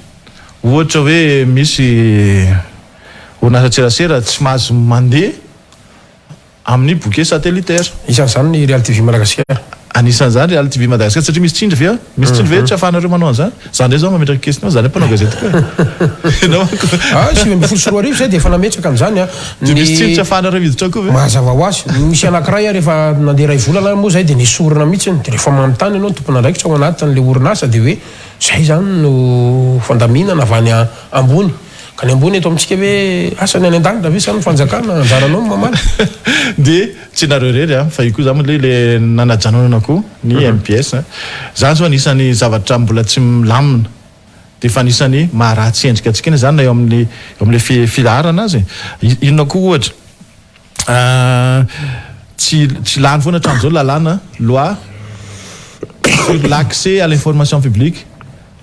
Ohatra hoe misy orinasan-tserasera tsy mahazo mandeha amin'ny bouquet satellitaire. Isan'izany ny Real TV Madagasikara. Anisan'izany Real TV Madagasikara satria misy tsindry ve ao? Misy tsindry ve tsy ahafahanareo manao an'izany? Za ndray zao mametraka question, za ndray mpanao gazety koa e. Ianao manko. Ah, 2019 zay dia efa nametraka an'izany an. Dia misy tsindry tsy ahafahanareo miditra ao koa ve? Mazava ho azy. Nisy anankiray ary efa nandeha iray volana moa zay dia nesorina mihitsy. Dia rehefa manontany ianao ny tompon'andraikitra ao anatin'ilay orinasa dia hoe zay izany no fandaminana avy any ambony. Ka ny ambony eto amintsika ve asa ny any an-danitra ve sa ny fanjakana? Anjaranao ny mamaly. Dia Tsy nareo irery an, fa io koa zany le le nanajanonana koa ny mbs an. Zany zao anisany zavatra mbola tsy milamina de efa anisany maharatsy endrika antsika iny zany na eo amin'ny eo amle filaharana aza e. Inona koa ohatra tsy tsy lany foana hatramin'izao lalàna loi sur l'accès à l'information publique.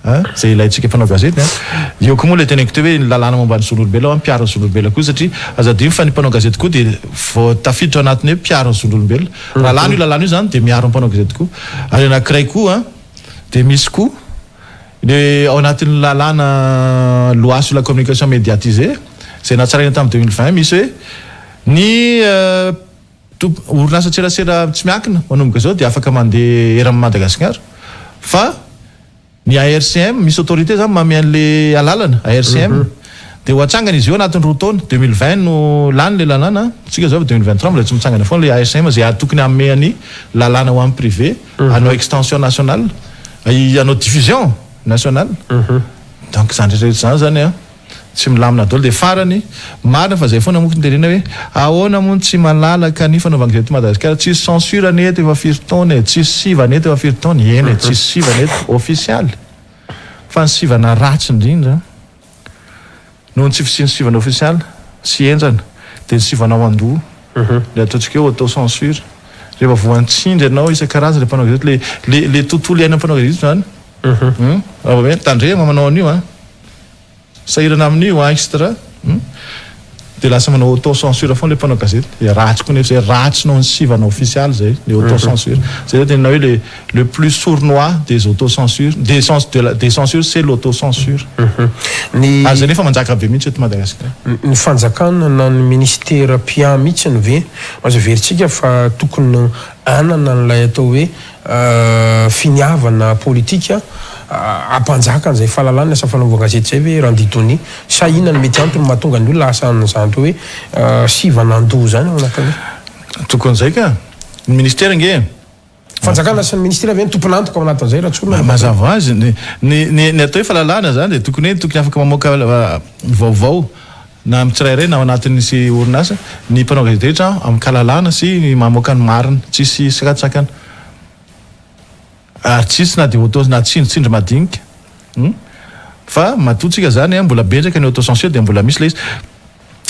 An, izay ilaintsika mpanao gazety an. Eo koa moa ilay teneniko teo hoe ny lalàna momba ny zon'olombelona hoa mpiaro ny zon'olombelona koa satria aza adino fa ny mpanao gazety koa dia vao tafiditra ao anatin'ny hoe mpiaro ny zon'olombelona. Raha lany io lalàna io izany dia miaro ny mpanao gazety koa. Ary anankiray koa an, dia misy koa ny ao anatin'ny lalàna loi sur la communication médiatisée izay natsaraina tamin'ny 2020 misy hoe ny Orinasa-tserasera tsy miankina manomboka izao dia afaka mandeha eran'i Madagasikara fa ny ARCM, misy autorité zany manome an'le alalana, ARCM, dia ho atsangana izy io anatin'ny roa taona, 2020 no lany le lalàna, tsika zao efa 2023 mbola tsy mitsangana foana le ARCM izay tokony hanome ny lalàna ho an'ny privé hanao extension nationale, hanao diffusion nationale, donc izany rehetra rehetra izany zany an. Tsy milamina daholo dia farany, marina fa zay foana moa no tenenina hoe ahoana moa no tsy malalaka ny fanaovan-gazety eto Madagasikara, tsisy censure anie eto efa firy taona e, tsisy sivana eto efa firy taona, eny e, tsisy sivana eto, ofisialy, fa ny sivana ratsy indrindra noho ny tsy fisian'ny sivana ofisialy sy henjana dia ny sivana ao an-doha, ilay ataontsika hoe auto censure, rehefa voan'ny tsindry ianao isan-karazany ilay mpanao gazety, le le le tontolo iainan'ny mpanao gazety izany, raha vao hoe tandremo manao an'io an. Sahirana amin'io an extra hum. Dia lasa manao auto censure foana ilay mpanao gazety. Dia ratsy koa nefa izay, ratsy noho ny sivana ofisialy izay ilay auto censure. Izay ilay tenenina hoe le le plus sournois des auto censure, des cens de la des censures c'est l'auto censure. Ny Ary izay nefa manjaka be mihitsy eto Madagasikara. Ny fanjakana na ny ministera mpiahy mihitsiny ve azo heverintsika fa tokony hanana an'ilay atao hoe finiavana politika hampanjaka an'izay fahalalana ny asa fanaovan-gazety izay ve Randy Tony? Sa inona no mety antony mahatonga ny olona lasa an'izany atao hoe sivana an-doha izany ao anatin'ny. Tokony izay ka! Ny ministera ange e! Fanjakana sy ny ministera ve no tompon'antoka ao anatin'izay raha tsorina ny. Mazava ho azy, ny ny ny atao hoe fahalalana izany dia tokony hoe tokony afaka mamoaka vaovao na amin'ny tsirairay na ao anatin'ny sy orinasa, ny mpanao gazety rehetra amin-kalalahana sy mamoaka ny marina, tsisy sakantsakana ary tsisy na dia auto na tsindritsindry madinika hum fa matoa tsika zany mbola betsaka ny auto censure dia mbola misy ilay izy,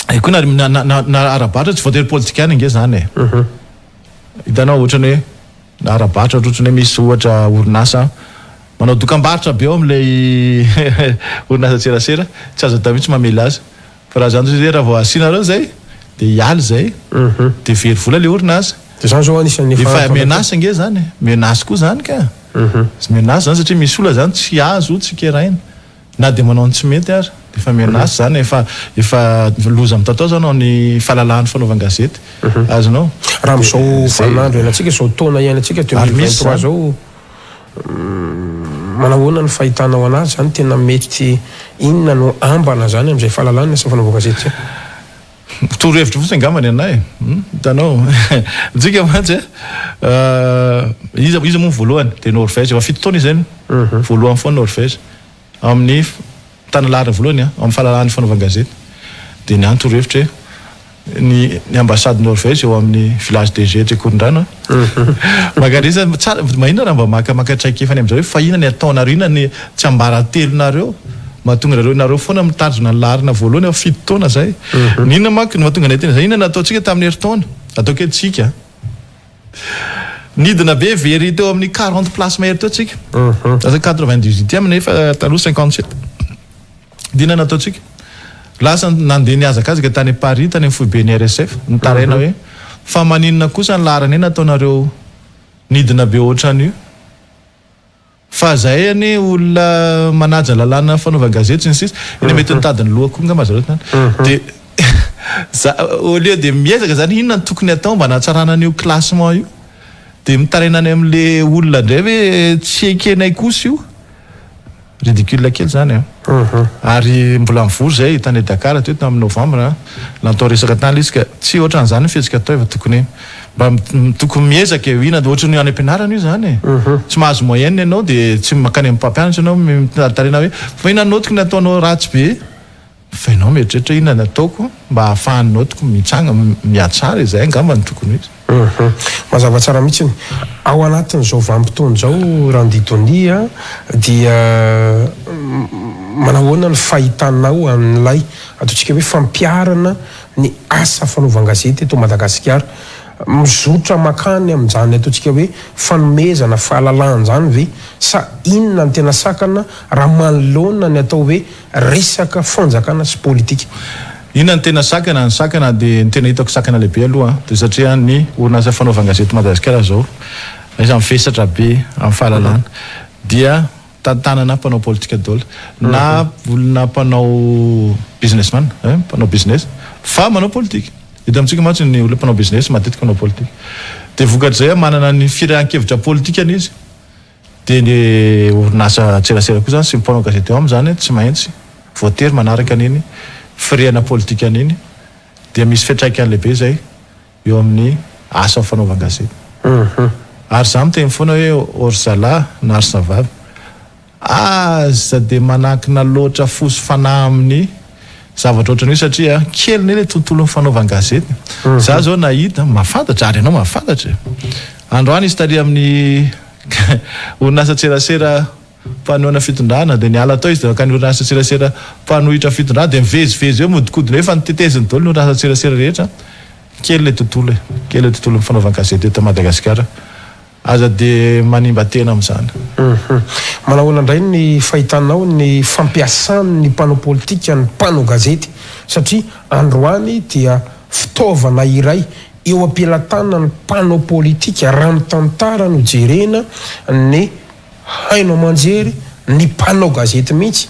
eo koa na na na ara-barotra tsy voatery politika ihany ange zany e, hitanao ohatrany hoe na ara-barotra ohatrany hoe misy ohatra orinasa Manao dokambarotra be ao amin'ilay orinasa-tserasera, tsy azo atao mihitsy mamely azy. Fa raha izany hoe raha vao asianareo izay dia hiala izay, dia very vola ilay orinasa. Dia izany izao anisan'ny efa Efa menace ange izany e, menace koa izany ka. Menace izany satria misy olona izany tsy azo tsikeraina. Na dia manao ny tsy mety ary dia efa menace izany, efa efa loza mitatao izany ao ny fahalalahan'ny fanaovan-gazety. Azonao? Raha amin'izao vaninandro iainantsika, izao taona iainantsika 2023 izao, manahoana ny fahitanao anazy izany? Tena mety inona no ambana izany amin'izay fahalalana sy fanaovan-gazety izay? Torohevitra fotsiny angamba ny anay e! Hitanao? Antsika mantsy e, iza iza moa ny voalohany? Dia Norvège, efa fito taona izy izay no voalohany foana Norvège amin'ny. Mitana laharana voalohany amin'ny fahalalahan'ny fanaovan-gazety. Dia ny ahy ny torohevitra hoe ny ny ambassade Norvège eo amin'ny village des Jeux etsy Ankorondrano a. Mankanesa tsara, maninona raha mba maka maka traikefa any amin'izareo hoe fa inona ny ataonareo, inona ny tsiambaratelonareo mahatonga anareo, nareo foana mitazona ny laharana voalohany efa fito taona zay. Ny inona manko no mahatonga anay tena zay, inona nataontsika tamin'ny herintaona? Ataoko hoe tsika. Nidina be very teo amin'ny 40 place mahery teo tsika. Lasa 98e nefa taloha 57. Dia inona nataontsika? Lasa nandeha nihazakazaka tany Paris, tany amin'ny foiben'ny RSF, nitaraina hoe fa maninona kosa ny laharana iny nataonareo nidina be ohatran'io? Fa zahay anie olona manaja lalàna fanaovan-gazety sy ny sisa, eny mety nitady ny lohako koa angamba zareo tany. Dia za au lieu de miezaka zany inona no tokony atao mba hanatsarana an'io classement io, dia mitaraina any amin'le olona indray hoe tsy ekenay kosa io. Ridicule kely zany an. Ary mbola nivory zay tany Dakar teo tamin'ny novembre natao resaka tany le izy ka tsy ohatran'izany ny fihetsika atao e fa tokony mba tokony miezaka e, inona ohatran'ny any am-pianarana io zany e. Tsy mahazo moyenne ianao dia tsy mankany amin'ny mpampianatra ianao mitaraina hoe fa inona ny notiko nataonao ratsy be. Fa ianao mieritreritra inona ny ataoko mba ahafahan'ny notiko mitsanga, mihatsara, izay angamba no tokony ho izy. Hum. Mazava tsara mihitsiny. Ao anatin'izao vanim-potoana izao Randy Donia dia manahoana ny fahitanao an'ilay ataontsika hoe fampiharana ny asa fanaovan-gazety eto Madagasikara? Mizotra mankany amin'izany ataontsika hoe fanomezana fahalalahana izany ve sa inona no tena sakana raha manoloana ny atao hoe resaka fanjakana sy politika. Inona no tena sakana? Ny sakana dia, ny tena hitako sakana lehibe aloha dia satria ny orinasa fanaovan-gazety Madagasikara izao anisan'ny mivesatra be amin'ny fahalalana dia tantanana mpanao politika daholo na olona mpanao business man, mpanao business fa manao politika. Eto amintsika mantsy ny olona mpanao business matetika manao politika. Dia vokatr'izay manana ny firehan-kevitra politikany izy. Dia ny orinasa antserasera koa izany sy ny mpanao gazety ao aminy izany tsy maintsy voatery manaraka an'iny firehana politikany iny dia misy fiantraikany lehibe izay eo amin'ny asa fanaovan-gazety. Ary izaho miteny foana hoe ô ry zalahy na ry zavavy, aza dia manankina loatra fo sy fanahy amin'ny zavatra ohatran'io satria kely ne le tontolon'ny fanaovan-gazety. Za zao nahita, mahafantatra ary ianao mahafantatra e. Androany izy tary amin'ny orinasa tserasera mpanohana fitondrana dia niala tao izy dia nankany orinasa tserasera mpanohitra fitondrana dia mivezivezy eo mihodinkodina eo efa noteteziny daholo ny orinasa tserasera rehetra. Kely le tontolo e, kely le tontolon'ny fanaovan-gazety eto Madagasikara. Aza dia manimba tena amin'izany. Hum. Manahoana indray ny fahitanao ny fampiasan'ny mpanao politika ny mpanao gazety? Satria androany dia fitaovana iray eo am-pelatanan'ny mpanao politika raha ny tantara no jerena ny haino aman-jery, ny mpanao gazety mihitsy.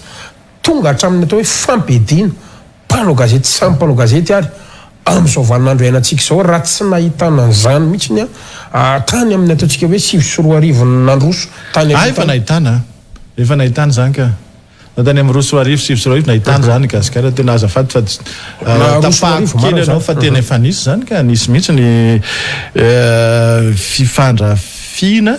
Tonga hatramin'ny atao hoe fampiadiana mpanao gazety samy mpanao gazety ary amin'izao vaninandro iainantsika izao raha tsy nahitana an'izany mihitsy ny tany amin'ny ataontsika hoe 2009 nandroso tany aloha tany. Efa nahitana an! Efa nahitana izany ka! Na tany amin'ny 2002, 2009 nahitana izany i Gasikara, tena azafady fa tapahako kely ianao fa tena efa nisy izany ka! Nisy mihitsy ny fifandrafiana.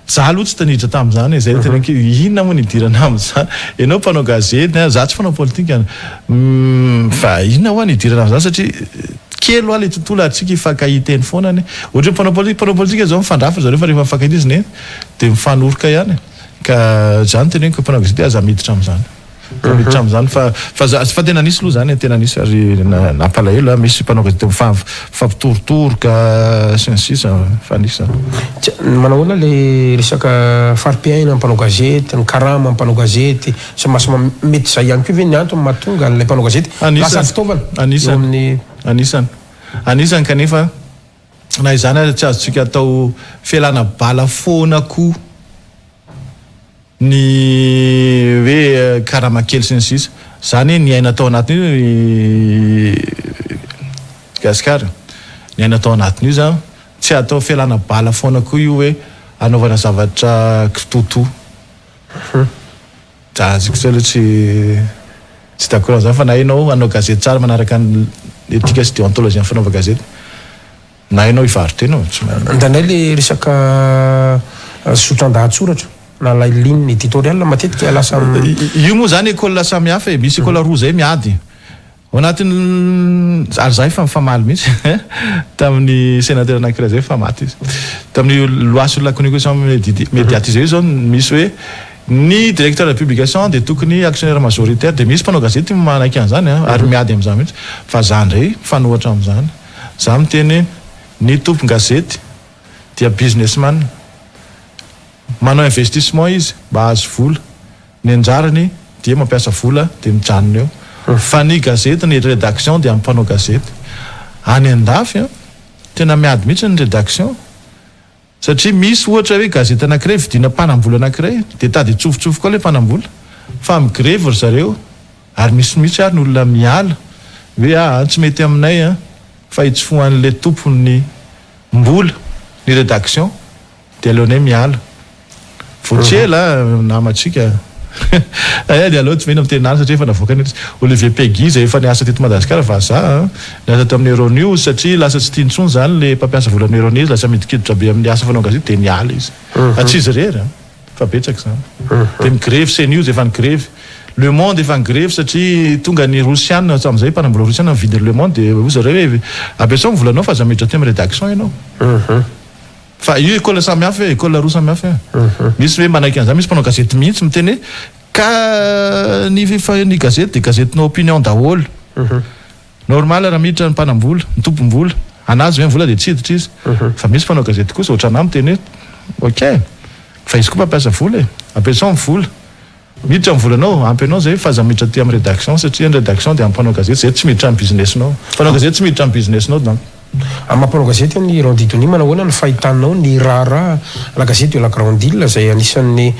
Za aloha tsy te-niditra tamin'izany e, zay no teneniko hoe inona moa no idirana amin'izany, ianao mpanao gazety an, za tsy mpanao politika fa inona hoa no idirana amin'izany satria kely hoa le tontolo ary tsika hifankahita eny foana anie, ohatra hoe mpanao politika, mpanao politika zao mifandrafy ry zareo fa rehefa mifankahita izy ne de mifanoroka ihany e, ka za no teneniko mpanao gazety aza miditra amin'izany. Vao miditra amin'izany fa fa za fa tena nisy aloha izany e, tena nisy ary nampalahelo a, misy mpanao gazety mifampitorotoroka sy ny sisa fa nisy izany. Tsia, manahoana le resaka fari-piainana mpanao gazety, ny karama mpanao gazety sy ny maro mety izay ihany koa ve ny antony mahatonga an'ilay mpanao gazety lasa fitaovana eo amin'ny. Anisany, anisany kanefa na izany aza tsy azontsika atao fialana bala foana koa. Ny hoe karama kely sy ny sisa. Zany hoe niaina tao anatin'io i Gasikara. Niaina tao anatin'io za. Tsy atao fialana bala foana koa io hoe anaovana zavatra kitoatoa. Za azoko tsy aloha tsy tsy d'accord am'zany fa na ianao hanao gazety tsara manaraka ny éthique sy déontologie amin'ny fanaovan-gazety. Na ianao hivaro-tena ô, tsy maninona. Indraindray le resaka zotran-dahatsoratra na ilay ligne éditoriale matetika lasa. Io moa zany école samihafa e, misy école roa zay miady ao anatin'ny, ary za efa mifamaly mihitsy tamin'ny sénateur anankiray zay fa maty izy tamin'ny loi sur la communication médiatisée. Io zao misy hoe ny directeur de publication de tokony actionnaire majoritaire, de misy mpanao gazety manaiky an'izany a ary miady am'izany mihitsy. Fa za ndray mifanohatra am'izany, za miteny ny tompon gazety dia businessman, manao investissement izy mba azo vola, ny anjarany dia mampiasa vola de mijanona eo. Fa ny gazety, ny rédaction de amin'ny mpanao gazety. Any andafy a tena miady mihitsy ny rédaction, satria misy ohatra hoe gazety anankiray vidina mpanambola anankiray, de tady itsofotsofoka koa le mpanambola fa migrevy ry zareo, ary misy mihitsy ary ny olona miala hoe a tsy mety aminay a fa hitsofohan'le tompony mbola ny rédaction, de aleonay miala. Vo tsy ela namatsika de aloha tsy mena mitenany satria efa navoakany Olivier Peguy zay efa niasa teto Madagasikara vazaha, niasa tamin'ny Euronews, satria lasa tsy tiany intsony zany le mpampiasa vola amin'ny Euronews, lasa midikiditra be amin'ny asa fanao gazety, de niala izy. Fa tsy izy rery fa betsaka zany de migrevy. CNews efa nigrevy, Le Monde efa nigrevy, satria tonga ny rosiana am'izay, mpanambola rosiana mividy Le Monde, de o zareo hoe ampiasao ny volanao fa aza miditra aty amin'ny rédaction ianao. Fa io école samy hafa e, école roa samy hafa e. Misy hoe manaiky an'izany, misy mpanao gazety mihitsy miteny hoe ka ny fa ny gazety de gazetinao opinion daholo, normal raha miditra ny mpanambola, ny tompom-bola anazy hoe vola de tsy hiditra izy. Fa misy mpanao gazety kosa ohatra anah miteny hoe ok, fa izy koa mpampiasa vola e, ampiasao ny vola, miditra ny volanao, ampy anao zay, fa aza miditra aty amin'ny rédaction, satria ny rédaction de amin'ny mpanao gazety zay, tsy miditra amin'ny business-nao, mpanao gazety tsy miditra amin'ny business-nao donc. Amin'ny mampanao gazety ny Randy Tony, manahoana ny fahitanao ny raharaha La Gazette de la Grande Ile, zay anisan'ny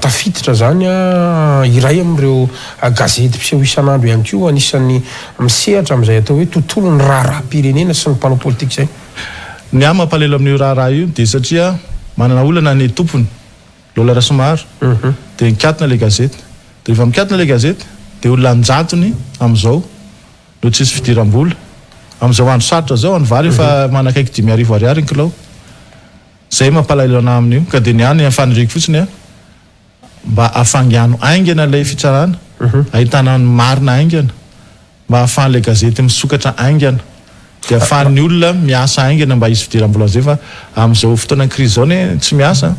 tafiditra zany a iray amin'ireo gazety mpiseho isan'andro ihany koa, anisan'ny misehatra amin'izay atao hoe tontolo ny raharaha-pirenena sy ny mpanao politika zay? Ny ahy mampalelo amin'io raharaha io de satria manana olana ny tompony Lola Rasomaro, de nikatona le gazety, de rehefa mikatona le gazety de olona anjatony am'izao no tsisy fidiram-bola am'izao andro sarotra zao, any vary efa manakaiky 5 000 ariary ny kilao. Zay mampalahelo ana amin'io. Ka de ny any faniriako fotsiny a mba afangiano aingana lay fitsarana, ahitana ny marina aingana, mba ahafahan'le gazety misokatra aingana, de ahafahan'ny olona miasa aingana, mba hisy fidiram-bola zay, fa am'izao fotoana crise zao ne tsy miasa,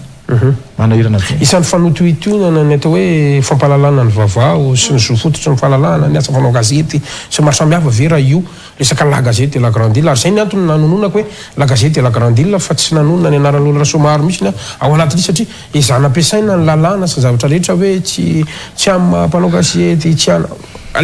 manahirana be. Isan'ny fanotohitonana ny atao hoe fampahalalana ny vaovao sy ny zo fototry ny fahalalahana ny asa fanao gazety sy maro samihafa ve raha io resaka La Gazette de la Grande Ile? Ary zay ny antony nanononako hoe La Gazette de la Grande Ile fa tsy nanonona ny anaran'ny Lola Rasomaro mihitsy ny ao anatin'izy, satria ezahana ampiasaina ny lalàna sy ny zavatra rehetra hoe tsy amin'ny mpanao gazety tsy ana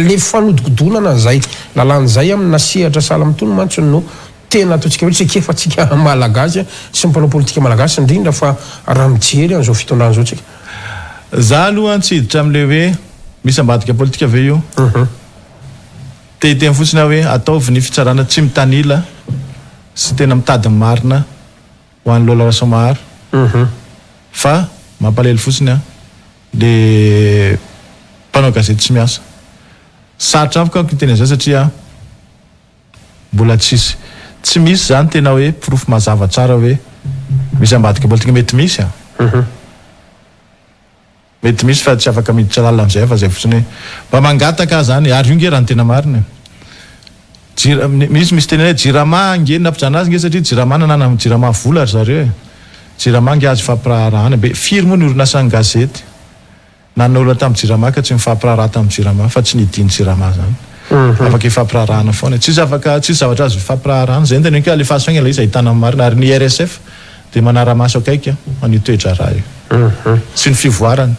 le fanodikodonana zay lalàna zay amina sehatra sahala mitony mantsy no tena ataontsika hoe tsy ekefatsika malagasy sy ny mpanao politika malagasy, indrindra fa raha mijery an'izao fitondrana zao tsika. Za aloha tsy hiditra am'le hoe misy ambadika politika ve io. Te hiteny fotsiny aho hoe ataovy ny fitsarana tsy mitanila sy tena mitady ny marina ho an'ny Lola Rasomaharo, fa mampalahelo fotsiny a le mpanao gazety tsy miasa. Sarotra amiko ako hiteny an'izay satria mbola tsisy, tsy misy zany tena hoe porofo mazava tsara hoe misy ambadika politika. Mety misy a, mety misy, fa tsy afaka miditra lalina am'izay, fa zay fotsiny hoe mba mangataka zany. Ary io nge raha ny tena marina jira misy tena hoe Jirama nge nampijana azy nge, satria Jirama nanana Jirama vola ry zareo e, Jirama nge azo fampiraharahana be. Firy moa ny orinasan'ny gazety nanana olona tamin'ny Jirama ka tsy mifampiraharaha tamin'ny Jirama, fa tsy nidiny Jirama zany afaka ifampiraharahana foana, tsisy afaka, tsisy zavatra azo ifampiraharahana zay. Ny tena hoe alefaso faingana ilay izy ahitana ny marina, ary ny IRSF de manara-maso akaiky an'io toe-draharaha io sy ny fivoarany.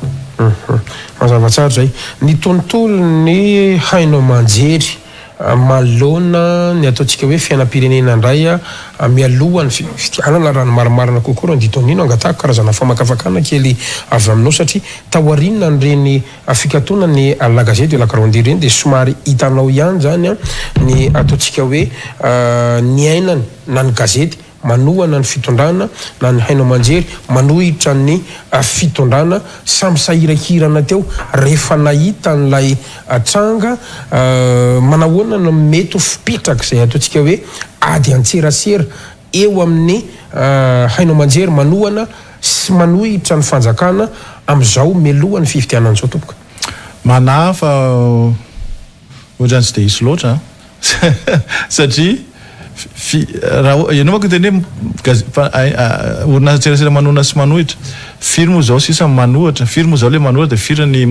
Mazava tsara zay. Ny tontolo ny haino aman-jery manoloana ny ataontsika hoe fiainam-pirenena indray a mialohan'ny fifidianana raha ny marimarina kokoa, raha nditonino angatahako karazana famakafakana kely avy aminao, satria taoriana n'ireny fikatona ny La Gazette de la Grande ireny de somary hitanao ihany zany a ny ataontsika hoe ny ainany, na ny gazety manohana ny fitondrana na ny haino aman-jery manohitra ny fitondrana, samy sahirakirana teo rehefa nahita n'ilay tranga. Manahoana no mety ho fipetraka izay ataontsika hoe ady an-tserasera eo amin'ny haino aman-jery manohana? sy manohitra ny fanjakana amin'izao mialohan'ny fifidianana izao tompoko? Manahy fa ohatran'ny tsy dia hisy loatra an! Satria fi, raha ianao manko niteny hoe gaze, orinasa-tserasera manohana sy manohitra. Firy moa izao sisa ny manohitra? Firy moa izao ilay manohitra dia firy ny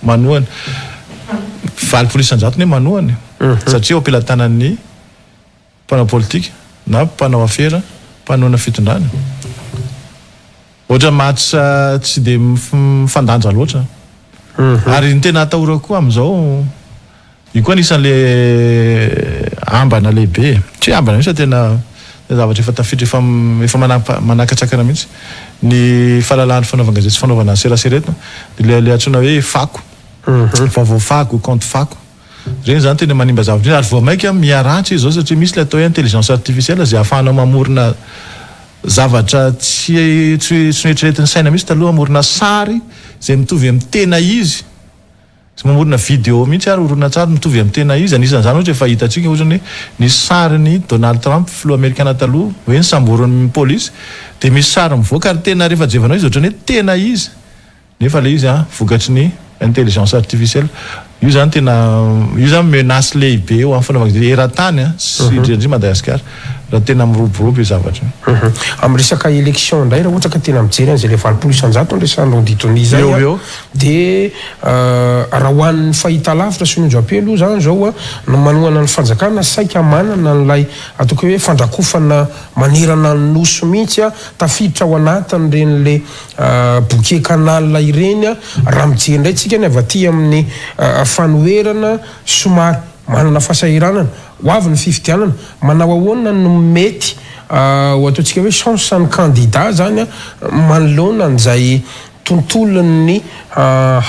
manohana? 80% ny hoe manohana e! Satria eo am-pelatanan'ny mpanao politika na mpanao afera mpanohana fitondrana. Ohatra match tsy dia mifandanja loatra. Ary ny tena atahorako koa amin'izao, io koa anisan'le ambana lehibe e. Tsy hoe ambana mihitsy fa tena zavatra efa tafiditra efa efa manakatsakana mihitsy ny fahalalahan'ny fanaovan-gazety sy fanaovana serasera eto dia ilay antsoina hoe fako. Vaovao fako, compte fako. Ireny izany tena manimba zavatra indrindra ary vao mainka miharatsy izy izao satria misy ilay atao hoe intelligence artificielle izay ahafahanao mamorona zavatra tsy tsy noeritreretin'ny saina mihitsy taloha, mamorona sary izay mitovy amin'ny tena izy, sy mamorona video mihitsy ary horonantsary mitovy amin'ny tena izy, anisan'izany ohatra efa hitantsika ohatra ny hoe nisy sarin'i Donald Trump filoha amerikana taloha hoe nosamborin'ny polisy dia misy sary mivoaka ary tena rehefa jevanao izy ohatran'ny hoe tena izy. Nefa le izy an, vokatry ny intelligence artificielle. Io zany tena, io zany menace lehibe ho an'ny fanaovana gazety eran-tany an, sy indrindra indrindra Madagasikara, raha tena miroborobo io zavatra io. Amin'ny resaka élection indray raha ohatra ka tena mijery an'izay le 80% no resahan'i Rondy Tonia izay Eo an, dia raha ho an'ny fahitalavitra sy ny onjam-peo aloha izany izao an, no manohana ny fanjakana saika manana an'ilay ataoko hoe fandrakofana manerana ny nosy mihitsy an, tafiditra ao anatin'ireny le Bouquet canal ireny raha mijery indray tsika ny avy aty amin'ny fanoherana somary manana fahasahiranana, ho avy ny fifidianana, manao ahoana no mety ho ataontsika hoe chance ny candidat zany manoloana an'izay tontolon'ny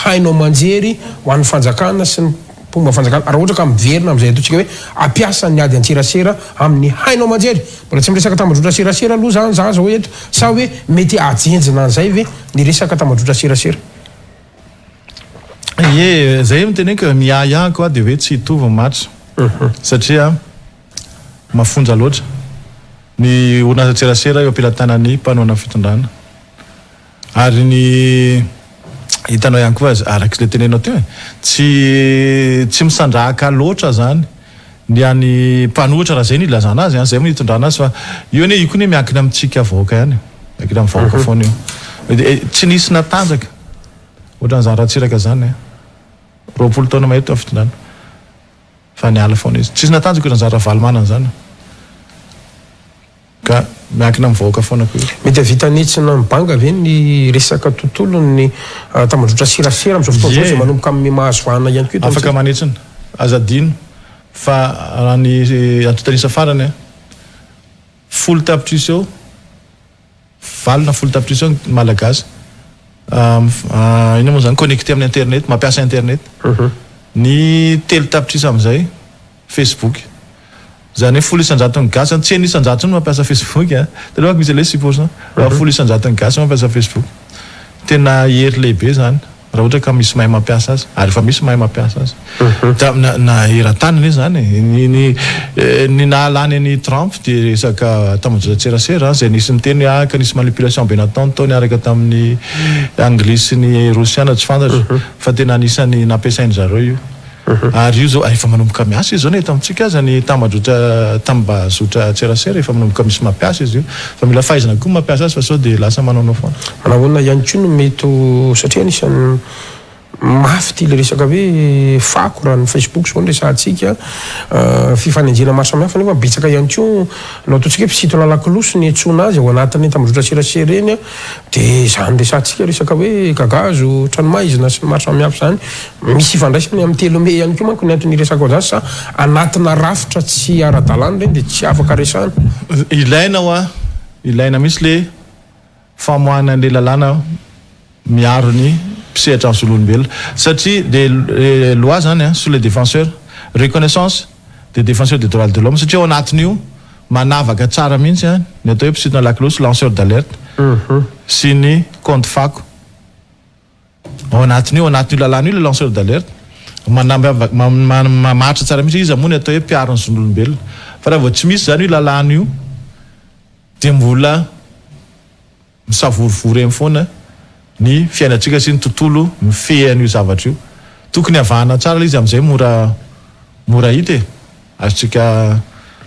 haino aman-jery ho an'ny fanjakana sy ny mpomba fanjakana raha ohatra ka miverina amin'izay ataontsika hoe hampiasa ny ady an-tserasera amin'ny haino aman-jery. Mbola tsy miresaka tambajotra serasera aloha zany za zao eto sa hoe mety hahajenjina an'izay ve ny resaka tambajotra serasera? Ie, zay no teneniko e, ny ahiahiko aho dia hoe tsy hitovy ny match satria mafonja loatra ny orinasa-tserasera eo am-pelatanan'ny mpanohana fitondrana. Ary ny hitanao ihany koa araka ilay teneninao teo e, tsy tsy misandrahaka loatra zany ny an'ny mpanohitra raha zay no ilazana azy an, zay no itondrana azy fa io anie io koa anie miankina amintsika vahoaka ihany e, miankina amin'ny vahoaka foana io. Tsy nisy natanjaka ohatran'izany Ratsiraka zany an, 20 taona mahery teo amin'ny fitondrana fa niala foana izy. Tsisy natanjaka ohatran'izany Ravalomanana zany. Ka miankina amin'ny vahoaka foana koa io. Mety hahavita hanetsina ny banga ve ny resaka tontolon'ny tambajotra serasera amin'izao fotoana izao izay manomboka amin'ny mahazo vahana ihany koa eto Afaka amintsika? manetsina. Aza adino fa raha ny antontan'isa farany an, 10 tapitrisa eo, 8 na 10 tapitrisa eo ny Malagasy inona moa izany, connecté amin'ny internet, mampiasa internet. Ny 3 tapitrisa amin'izay Facebook. Izany hoe 10 isan-jaton'ny gasy zany, tsy 6 isan-jato intsony mampiasa Facebook a! Taloha manko misy an'ilay hoe 6%, fa 10 isan-jaton'ny gasy mampiasa Facebook. Tena hery lehibe izany raha ohatra ka misy mahay mampiasa azy, ary efa misy mahay mampiasa azy. Da na na eran-tany anie izany e! Ny ny ny nahalany an'i Trump dia resaka tambajotran-tserasera izay nisy niteny hoe ah ka nisy manipulation be nataony tao niaraka tamin'ny anglisy sy ny rosiana tsy fantatro fa tena anisan'ny nampiasain-dry zareo io. Ary io zao efa manomboka miasa izy zao na eto amintsika aza ny tambajotra tambazotra tserasera efa manomboka misy mampiasa izy io fa mila fahaizana koa mampiasa azy fa sao dia lasa manaonao foana. Manahoana ihany koa no mety ho satria anisan'ny mafy ity le resaka hoe fako raha ny facebook zao no resahantsika, fifanenjehana maro samihafa nefa betsaka ihany koa no ataontsika hoe mpisintona lakolosy ny antsoina azy ao anatin'ny tambajotra serasera eny dia izany resahantsika resaka hoe gagazo, tranomaizina sy ny maro samihafa izany. Misy ifandraisany amin'ny 3 mey ihany koa manko ny antony iresako an'izany sa anatina rafitra tsy ara-dalàna ireny dia tsy afaka resahana? Ilaina hoa, ilaina mihitsy le famoahana an'le lalàna miaro ny mpisehatra amin'ny zon'olombelona satria le loi zany an sur les défenseurs, reconnaissance des défenseurs des droits de l'homme satria ao anatin'io manavaka tsara mihitsy an ny atao hoe mpisintona lakolosy, lanceur d'alerte, sy ny compte fako. Ao anatin'io, ao anatin'io lalàna io ilay lanceur d'alerte, mamaritra tsara mihitsy hoe iza moa ny atao hoe mpiaro ny zon'olombelona. Fa raha vao tsy misy izany io lalàna io dia mbola Misavorovoro eny foana ny fiainantsika sy ny tontolo mifehy an'io zavatra io. Tokony avahana tsara ilay izy amin'izay mora mora hita e. Azontsika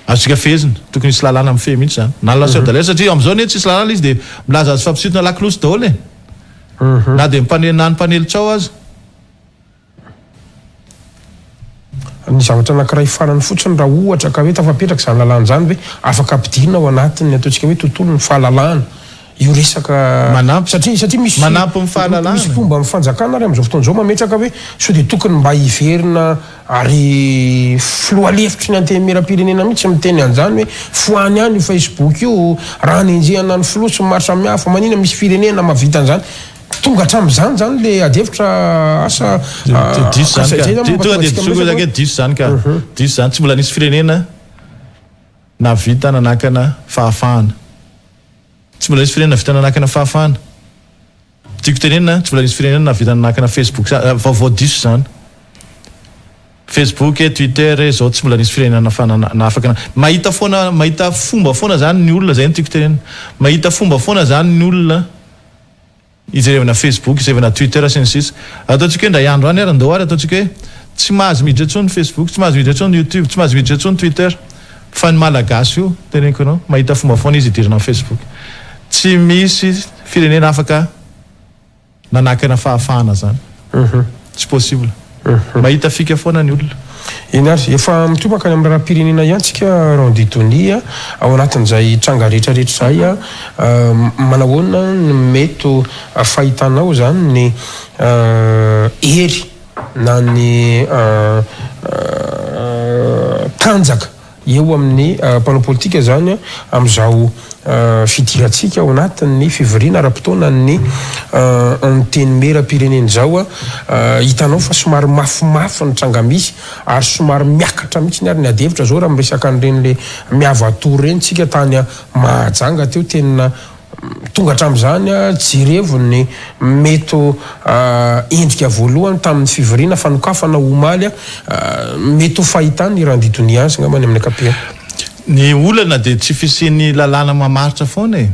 azontsika fehezina. Tokony hisy lalàna mifehy mihitsy izany. Na ny lanceur d'alerte satria amin'izao anie tsisy lalàna ilay izy dia milaza azy fa mpisintona lakolosy daholo e. Na dia ny mpane na ny mpanely tsaho aza. Ny zavatra anankiray farany fotsiny, raha ohatra ka hoe tafapetraka izany lalàna izany ve afaka ampidirina ao anatin'ny ataontsika hoe tontolon'ny fahalalahana io resaka Manampy satria satria misy manampy ny fahalalahana. misy mpomba ny fanjakana ary amin'izao fotoana izao mametraka hoe sao dia tokony mba hiverina ary filoha lefitry ny antenimierampirenena mihitsy miteny an'izany hoe fohany any io Facebook io raha hanenjehana ny filoha sy ny maro samihafa manina misy firenena mahavita an'izany Tonga hatramin'izany izany ilay adihevitra asa Diso izany ka. Tonga dia diso koa zany diso izany ka. Diso izany. Tsy mbola nisy firenena nahavita nanakana fahafahana. Tsy mbola nisy firenena nahavita nanakana fahafahana. Tiako tenenina, tsy mbola nisy firenena nahavita nanakana Facebook. Vaovao diso izany. Facebook e, Twitter e, zao tsy mbola nisy firenena nafana na afaka na. Mahita foana, mahita fomba foana izany ny olona, izay no tiako tenenina. Mahita fomba foana izany ny olona. Hijerevana Facebook, hijerevana Twitter sy ny sisa. Ataontsika hoe indray andro any ary ndao ary ataontsika hoe tsy mahazo miditra intsony Facebook, tsy mahazo miditra intsony YouTube, tsy mahazo miditra intsony Twitter. Fa ny Malagasy io, teneniko anao, mahita fomba foana izy hidirana amin'ny Facebook. Tsy misy firenena afaka nanakana fahafahana zany. Tsy possible. Mahita fika foana ny olona. Eny ary, efa mitohy mankany amin'ny raharaham-pirenena ihany tsika Randy Donia a, ao anatin'izay tranga rehetra rehetra izay a, manahoana no mety ho fahitanao izany ny hery na ny tanjaka Eo amin'ny mpanao politika izany amin'izao fidirantsika ao anatin'ny fivoriana ara-potoanan'ny Antenimierampirenena izao, hitanao fa somary mafimafy ny tranga misy ary somary miakatra mihitsy ary ny adihevitra izao raha miresaka an'ireny le Miavatour ireny tsika tany Mahajanga teo tena Tonga hatramin'izany, jerevo ny mety ho endrika voalohany tamin'ny fivoriana fanokafana omaly, mety ho fahitany i Randy Donia azy angamba ny amin'ny ankapobeny. Ny olana dia tsy fisian'ny lalàna mamaritra foana e.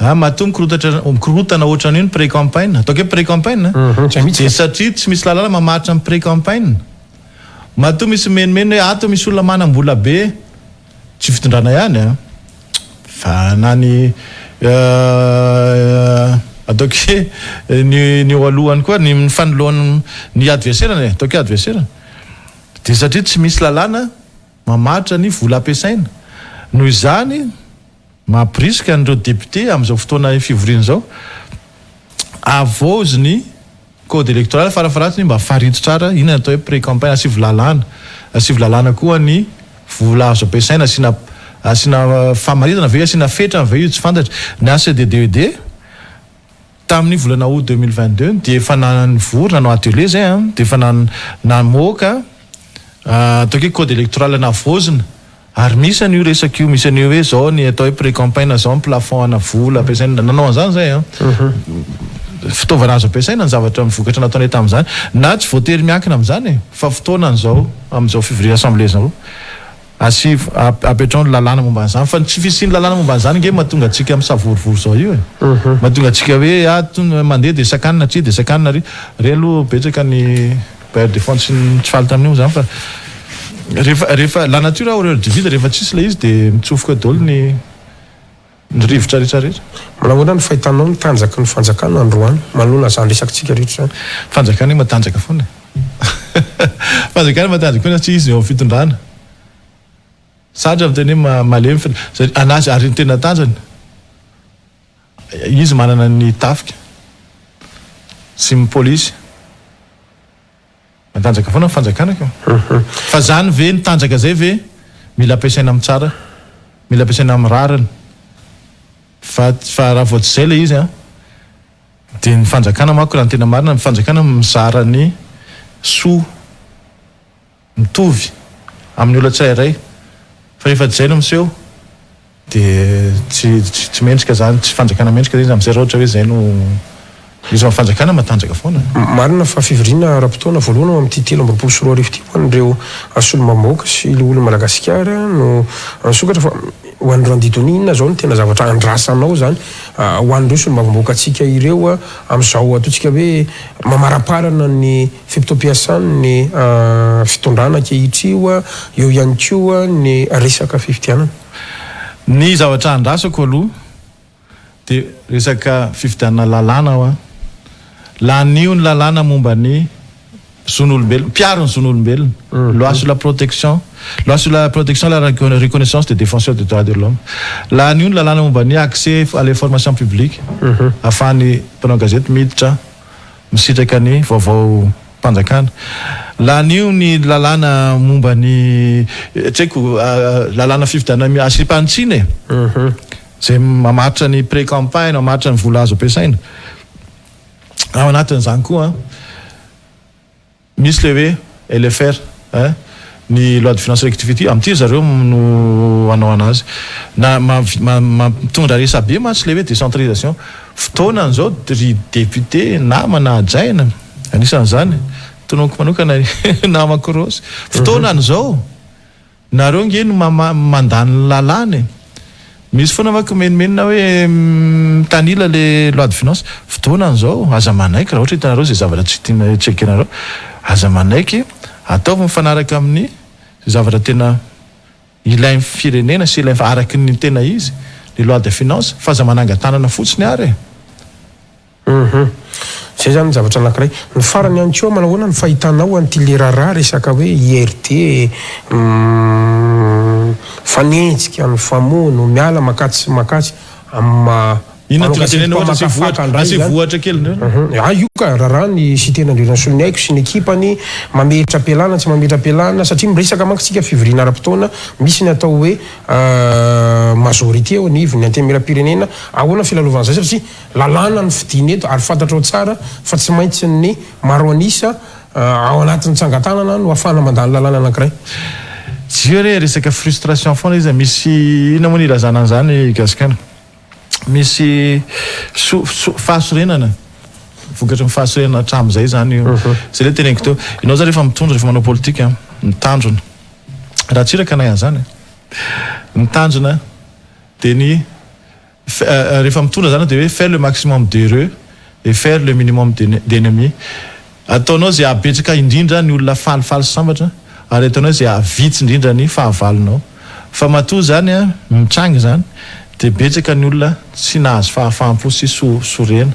Ah, matoa mikorotatra mikorotana ohatran'io ny pré-campagne, ataoko hoe pré-campagne an, dia satria tsy misy lalàna mamaritra ny pré-campagne. Matoa misy mimenomenona hoe ato misy olona manam-bola be, Tsy fitondrana ihany an! Fa na ny ataoko hoe ny ny eo alohany koa, ny mifanoloana ny adversaire-ny e, ataoko hoe adversaire-ny. Dia satria tsy misy lalàna mamaritra ny vola ampiasaina. Noho izany, mampirisika an'ireo député amin'izao fotoana fivoriana izao, havaozy ny Code électoral farafaharatsiny mba farito tsara inona ny atao hoe pré campagne, asivo lalàna, asivo lalàna koa ny vola azo ampiasaina, asiana asiana famaritana ve, asiana fetrany ve io tsy fantatra. Ny ACDDED tamin'ny volana août 2022 dia efa nivory nanao atelier zay an, dia efa namoaka ataoko hoe code électoral navaozina Ary misy an'io resaka io, misy an'io hoe zao ny atao hoe pré-campagne, zao ny plafond ana vola ampiasaina, nanao an'izany zay an. Fitaovana azo ampiasaina ny zavatra ny vokatra nataonay tamin'izany. Na tsy voatery miankina amin'izany e, fa fotoanany izao amin'izao fivoriana assemblée izao. Asivo, apetraho ny lalàna momba an'izany, fa ny tsy fisian'ny lalàna momba an'izany ange mahatonga antsika misavorovoro izao io e. Mahatonga antsika hoe ah tony mandeha dia sakanina aty dia sakanina ary. Re aloha betsaka ny. Bailleur de fonds tsy tsy faly tamin'io zany fa rehefa rehefa la nature a horreur du vide rehefa tsisy ilay izy dia mitsofoka daholo ny ny rivotra rehetra rehetra. Manahoana ny fahitanao ny tanjaky ny fanjakana androany manoloana izany resakitsika rehetra izany? Fanjakana io matanjaka foana e. Fanjakana matanjaka foana satria izy eo amin'ny fitondrana. Sarotra miteny hoe malemy fa anazy ary ny tena tanjany. Izy manana ny tafika sy ny polisy. Matanjaka foana ny fanjakana ka. Fa zany ve ny tanjaka zay ve mila ampiasaina amin'ny tsara, mila ampiasaina amin'ny rariny. Fa fa raha vao tsy zay le izy an, dia ny fanjakana manko raha ny tena marina, ny fanjakana mizara ny soa. Mitovy amin'ny olona tsirairay fa rehefa tsy izay no miseho dia tsy tsy mendrika izany, tsy fanjakana mendrika izay izy amin'izay raha ohatra hoe izay no izy fa ny fanjakana matanjaka foana. Marina fa fivoriana ara-potoana voalohany ho amin'ity 2023 ity ho an'ireo solombavambahoaka sy loholon'i Madagasikara no nisokatra fa. Ho an'i Randy Donia, inona izao no tena zavatra andrasanao izany ho an'ireo solombavambahoakantsika ireo amin'izao ataontsika hoe mamaraparana ny fe-potoam-piasan'ny fitondrana ankehitrio, eo ihany koa ny resaka fifidianana? Ny zavatra andrasako aloha dia resaka fifidianana lalàna hoa. Lanio ny lalàna momba ny zon'olombelona, mpiaro ny zon'olombelona, loi sur la protection, loi sur la protection et la reconnaissance des défenseurs des droits de l'homme. Lanio ny lalàna momba ny accès à l'information publique, ahafahan'ny mpanao gazety miditra misitraka ny vaovao mpanjakana. Lanio ny lalàna momba ny, tsy haiko, lalàna fifidianana asiam-panitsiana e. Izay mamaritra ny pré-campagne, mamaritra ny vola azo ampiasaina. Ao anatin'izany koa misy ilay hoe LFR, hein, ny loi de finances rectificative, amin'ity ry zareo no hanao an'azy. Na mampitondra resabe mantsy ilay hoe décentralisation. Fotoanany izao ry député namana hajaina, anisan'izany tononiko manokana ny namako Rossy, fotoanany izao. Nareo nge no mandany ny lalàna e! Misy foana manko mimenomenona hoe mitanila le loi de finance. Fotoanany zao, aza manaiky raha ohatra hitanareo zay zavatra tsy tiana tsy ekenareo, aza manaiky, ataovy mifanaraka amin'ny zavatra tena ilain'ny firenena sy ilain'ny araky ny tena izy le loi de finance fa aza manangan-tanana fotsiny ary e! Hum. Zay zany ny zavatra anakiray. Ny farany ihany koa, manahoana ny fahitanao an'ity le raharaha resaka hoe IRD mifanenjika, mifamono, miala makatsy sy makatsy amin'ny maha Inona mpanao tianao gazety tenenina ohatra? Asio mpamakafaka vohatra, indray asio izany. vohatra kely indray. Hum. Ah io ka, raharaha ny Siteny Andrianasoloniaiko sy ny ekipany, mametra-pialana tsy mametra-pialana, satria miresaka manko tsika fivoriana ara-potoana, misy ny atao hoe majorité eo anivon'ny Antenimierampirenena, ahoana ny filalaovana izay satria Lalàna no fidina eto ary fantatrao tsara fa tsy maintsy ny maro an'isa ao anatin'ny tsangan-tanana no ahafahana mandany lalàna anankiray. Tsy hoe resaka frustration foana izy, misy inona moa ny ilazana an'izany Gasikara? Misy fahasorenana, vokatry ny fahasorenana hatramin'izay izany io. Izay ilay teneniko teo. Ianao izany rehefa mitondra, rehefa manao politika, mitandrina. Ratsiraka nahay an'izany e. Mitandrina dia ny Rehefa mitondra zany dia hoe faire le maximum d'heureux et faire le minimum d'ennemis. Ataonao izay hahabetsaka indrindra ny olona falifaly sy sambatra ary ataonao izay hahavitsy indrindra ny fahavalonao. Fa matoa izany mitranga izany dia betsaka ny olona tsy nahazo fahafaham-po sy sorena.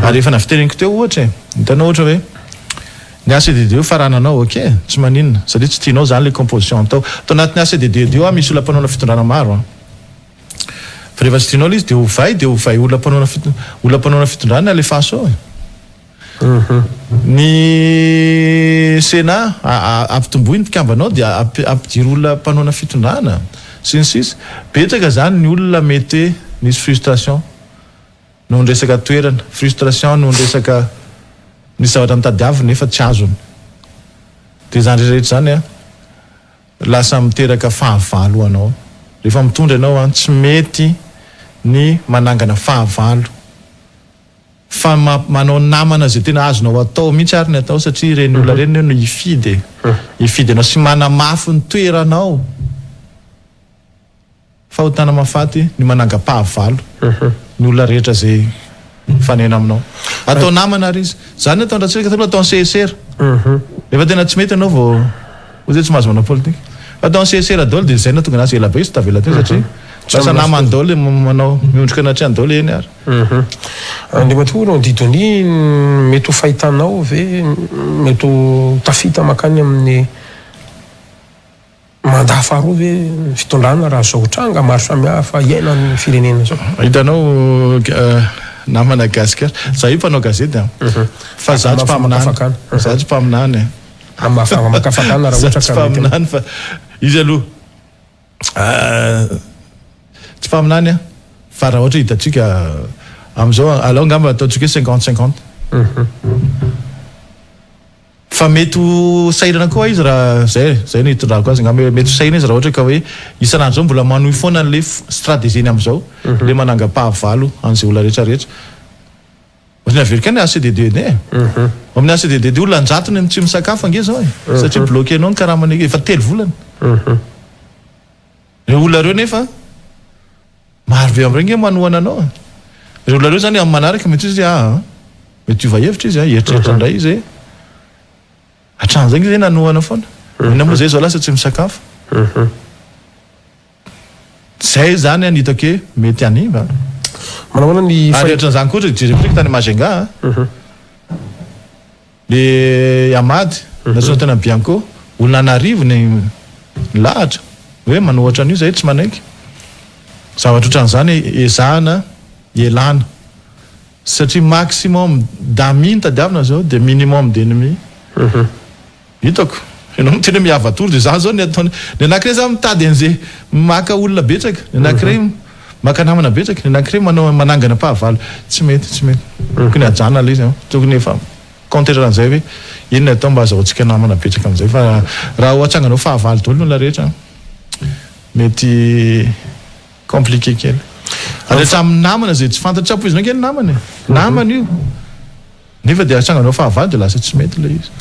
Ary efa naviteneniko teo ohatra e, hitanao ohatra hoe ny ACDD io farananao ok, tsy maninona satria tsy tianao izany ilay composition atao. Tao anatin'ny ACDD io misy olona mpanaona fitondrana maro an. Fa rehefa tsy tianao ilay izy dia ovay dia ovay olona mpanaona fit olona mpanaona fitondrana alefaso ao e. Ny Sénat ampitomboy ny mpikambana ao dia ampidiro olona mpanaona fitondrana sy ny sisa. Betsaka zany ny olona mety hoe nisy frustration noho ny resaka toerana, frustration noho ny resaka nisy zavatra notadiaviny nefa tsy azony. Dia izany rehetra rehetra izany an. Lasa miteraka fahavalo ho anao. Rehefa mitondra ianao an, tsy mety ny manangana fahavalo fa manao namana izay tena azonao atao mihitsy ary ny atao satria ireny olona ireny no hifidy e. Hifidy anao sy manamafy ny toeranao. Fahotana mahafaty ny manangam-pahavalo ny olona rehetra izay mifanena aminao. Atao namana ary izy. Izany ny ataon-dRatsiraka taloha, ataony CSR. Rehefa tena tsy mety ianao vao hoy izy hoe tsy mahazo manao politika. Fa ataony CSR daholo dia izay no nahatonga anazy ela be izy tavela teo satria lasa namany daholo manao miondrika anatrehany daholo eny ary. Andriamatoa Randy Donia, mety ho fahitanao ve mety ho tafita mankany amin'ny Mandat faharoa ve ny fitondrana raha zao tranga maro samihafa iainan'ny firenena zao? Hitanao namana gasikara, za io mpanao gazety an, fa za tsy mpaminany, za tsy mpaminany e. Famakafakana raha ohatra ka mety. Za tsy mpaminany fa izy aloha tsy mpaminany aho fa raha ohatra hitantsika amin'izao alao angamba ataontsika hoe cinquante cinquante. Fa mety ho sahirana koa izy raha zay e, zay no itondrako azy angamba hoe mety ho sahirana izy raha ohatra ka hoe isan'andro zao mbola manohy foana an'le stratégie-ny amin'izao, le manangam-pahavalo an'izay olona rehetra rehetra. Ohatran'ny averiko ihany ACDD e. Amin'ny ACDD olona an-jatony no tsy misakafo ange zao e, satria bloquer-nao ny karamany efa 3 volana. Ireo olona ireo nefa. Maro be amin'ireo nge manohana anao e. Ireo olona ireo zany amin'ny manaraka mety izy aa mety hiova hevitra izy a, hieritreritra indray izy e. Hatramin'izay nge zay nanohana foana. Inona moa zay zao lasa tsy misakafo. Zay zany an hitako hoe mety hanimba an. Manahoana ny Ary ohatran'izany koa ohatra jereko ndraiky tany Majunga a. Le Ahmad nantsoina tany amin'ny Bianco, olona an'arivony nilahatra hoe manohatra an'io zahay tsy manaiky. Zavatra ohatran'izany ezahana ialana satria maximum d'amis no tadiavina zao dia minimum d'ennemis. Hitako. Ianao miteny hoe miava-tory dia za zao ny ataony. Ny anankiray za mitady an'izay maka olona betsaka, ny anankiray maka namana betsaka, ny anankiray manao manangana fahavalo. Tsy mety, tsy mety. Tokony hajanona ilay izy an. Tokony efa mi-counter an'izay hoe inona atao mba azahoantsika namana betsaka amin'izay fa raha ho atsanganao fahavalo daholo ny olona rehetra mety compliqué kely. Ary hatramin'ny namana izay tsy fantatra, tsy ampoizinao ange ny namana e. Namana io. Nefa dia atsanganao fahavalo dia lasa tsy mety ilay izy.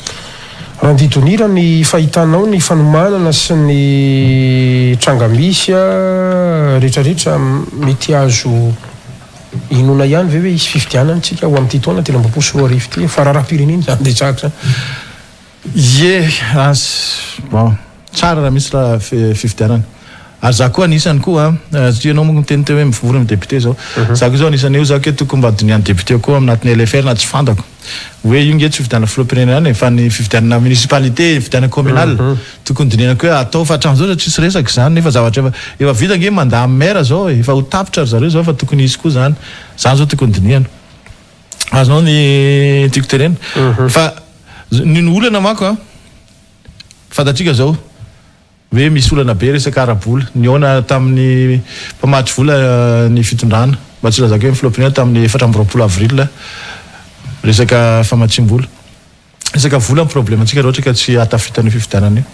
Randy Donia raha ny fahitanao ny fanomanana sy ny tranga misy rehetrarehetra mety azo inoana ihany ve hoe hisy fifidianana tsika ho amin'ity taona 2023 ity fa raharaham-pirenena izany resahako izany. Ie, bon, tsara raha misy raha fifidianana. Ary za koa anisany koa an, satria ianao moa niteny teo hoe mivory ny député zao. Za koa zao anisany eo za koa tokony mba dinihan'ny député koa aminatin'ny LFR na tsy fantako. Hoe io nge tsy fifidianana filoham-pirenena ihany e, fa ny fifidianana municipalité, fifidianana communale. Tokony dinihana koa hoe atao fa hatramin'izao zao tsisy resaka izany nefa zavatra efa efa vita nge mandat maire zao e, efa ho tapitra ry zareo zao fa tokony hisy koa zany. Zany zao tokony dinihana. Azonao ny tiako tenena. Fa ny ny olana manko an, fantatsika zao hoe misy olana be resaka ara-bola. Nihaona tamin'ny mpamatsy vola ny fitondrana, mba tsy hilazako hoe ny filoham-pirenena tamin'ny 24 avril, resaka famatsiam-bola. Resaka vola ny problème antsika raha ohatra ka tsy hahatafita an'io fifidianana io.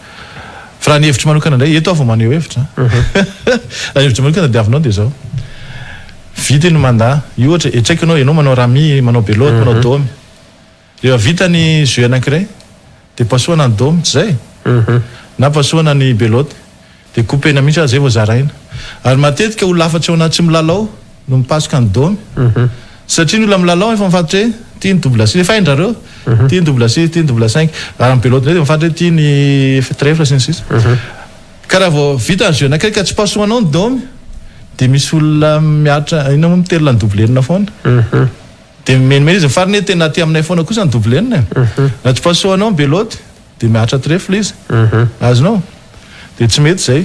Fa raha ny hevitro manokana indray, eto aho vao maneho hevitra an. Raha ny hevitro manokana tadiavinao dia izao. Vita ny mandat, io ohatra, e tsy haiko ianao, ianao manao rami, manao belote, manao domy. Rehefa vita ny jeu anankiray dia pasohana ny domy, tsy izay? Na pasohana ny belote. Dia couper-na mihitsy aza izay vao zaraina. Ary matetika olona afa-tsy ao anaty tsy milalao no mipasoka ny domy. Satria ny olona milalao efa mifatotra hoe ity ny double six, efa hain-drareo, ity ny double six, ity ny double cinq. Ary ny belote indray dia mifatotra hoe ity ny trèfle sy ny sisa. Ka raha vao vita ny jeu anankiray ka tsy pasohanao ny domy dia misy olona miaritra, inona moa, mitelina ny double enina foana. Dia mimenomenona izy, ny farany hoe tena aty aminay foana kosa ny double enina e. Raha tsy pasohanao ny belote dia miaritra trèfle izy. Azonao? Dia tsy mety izay.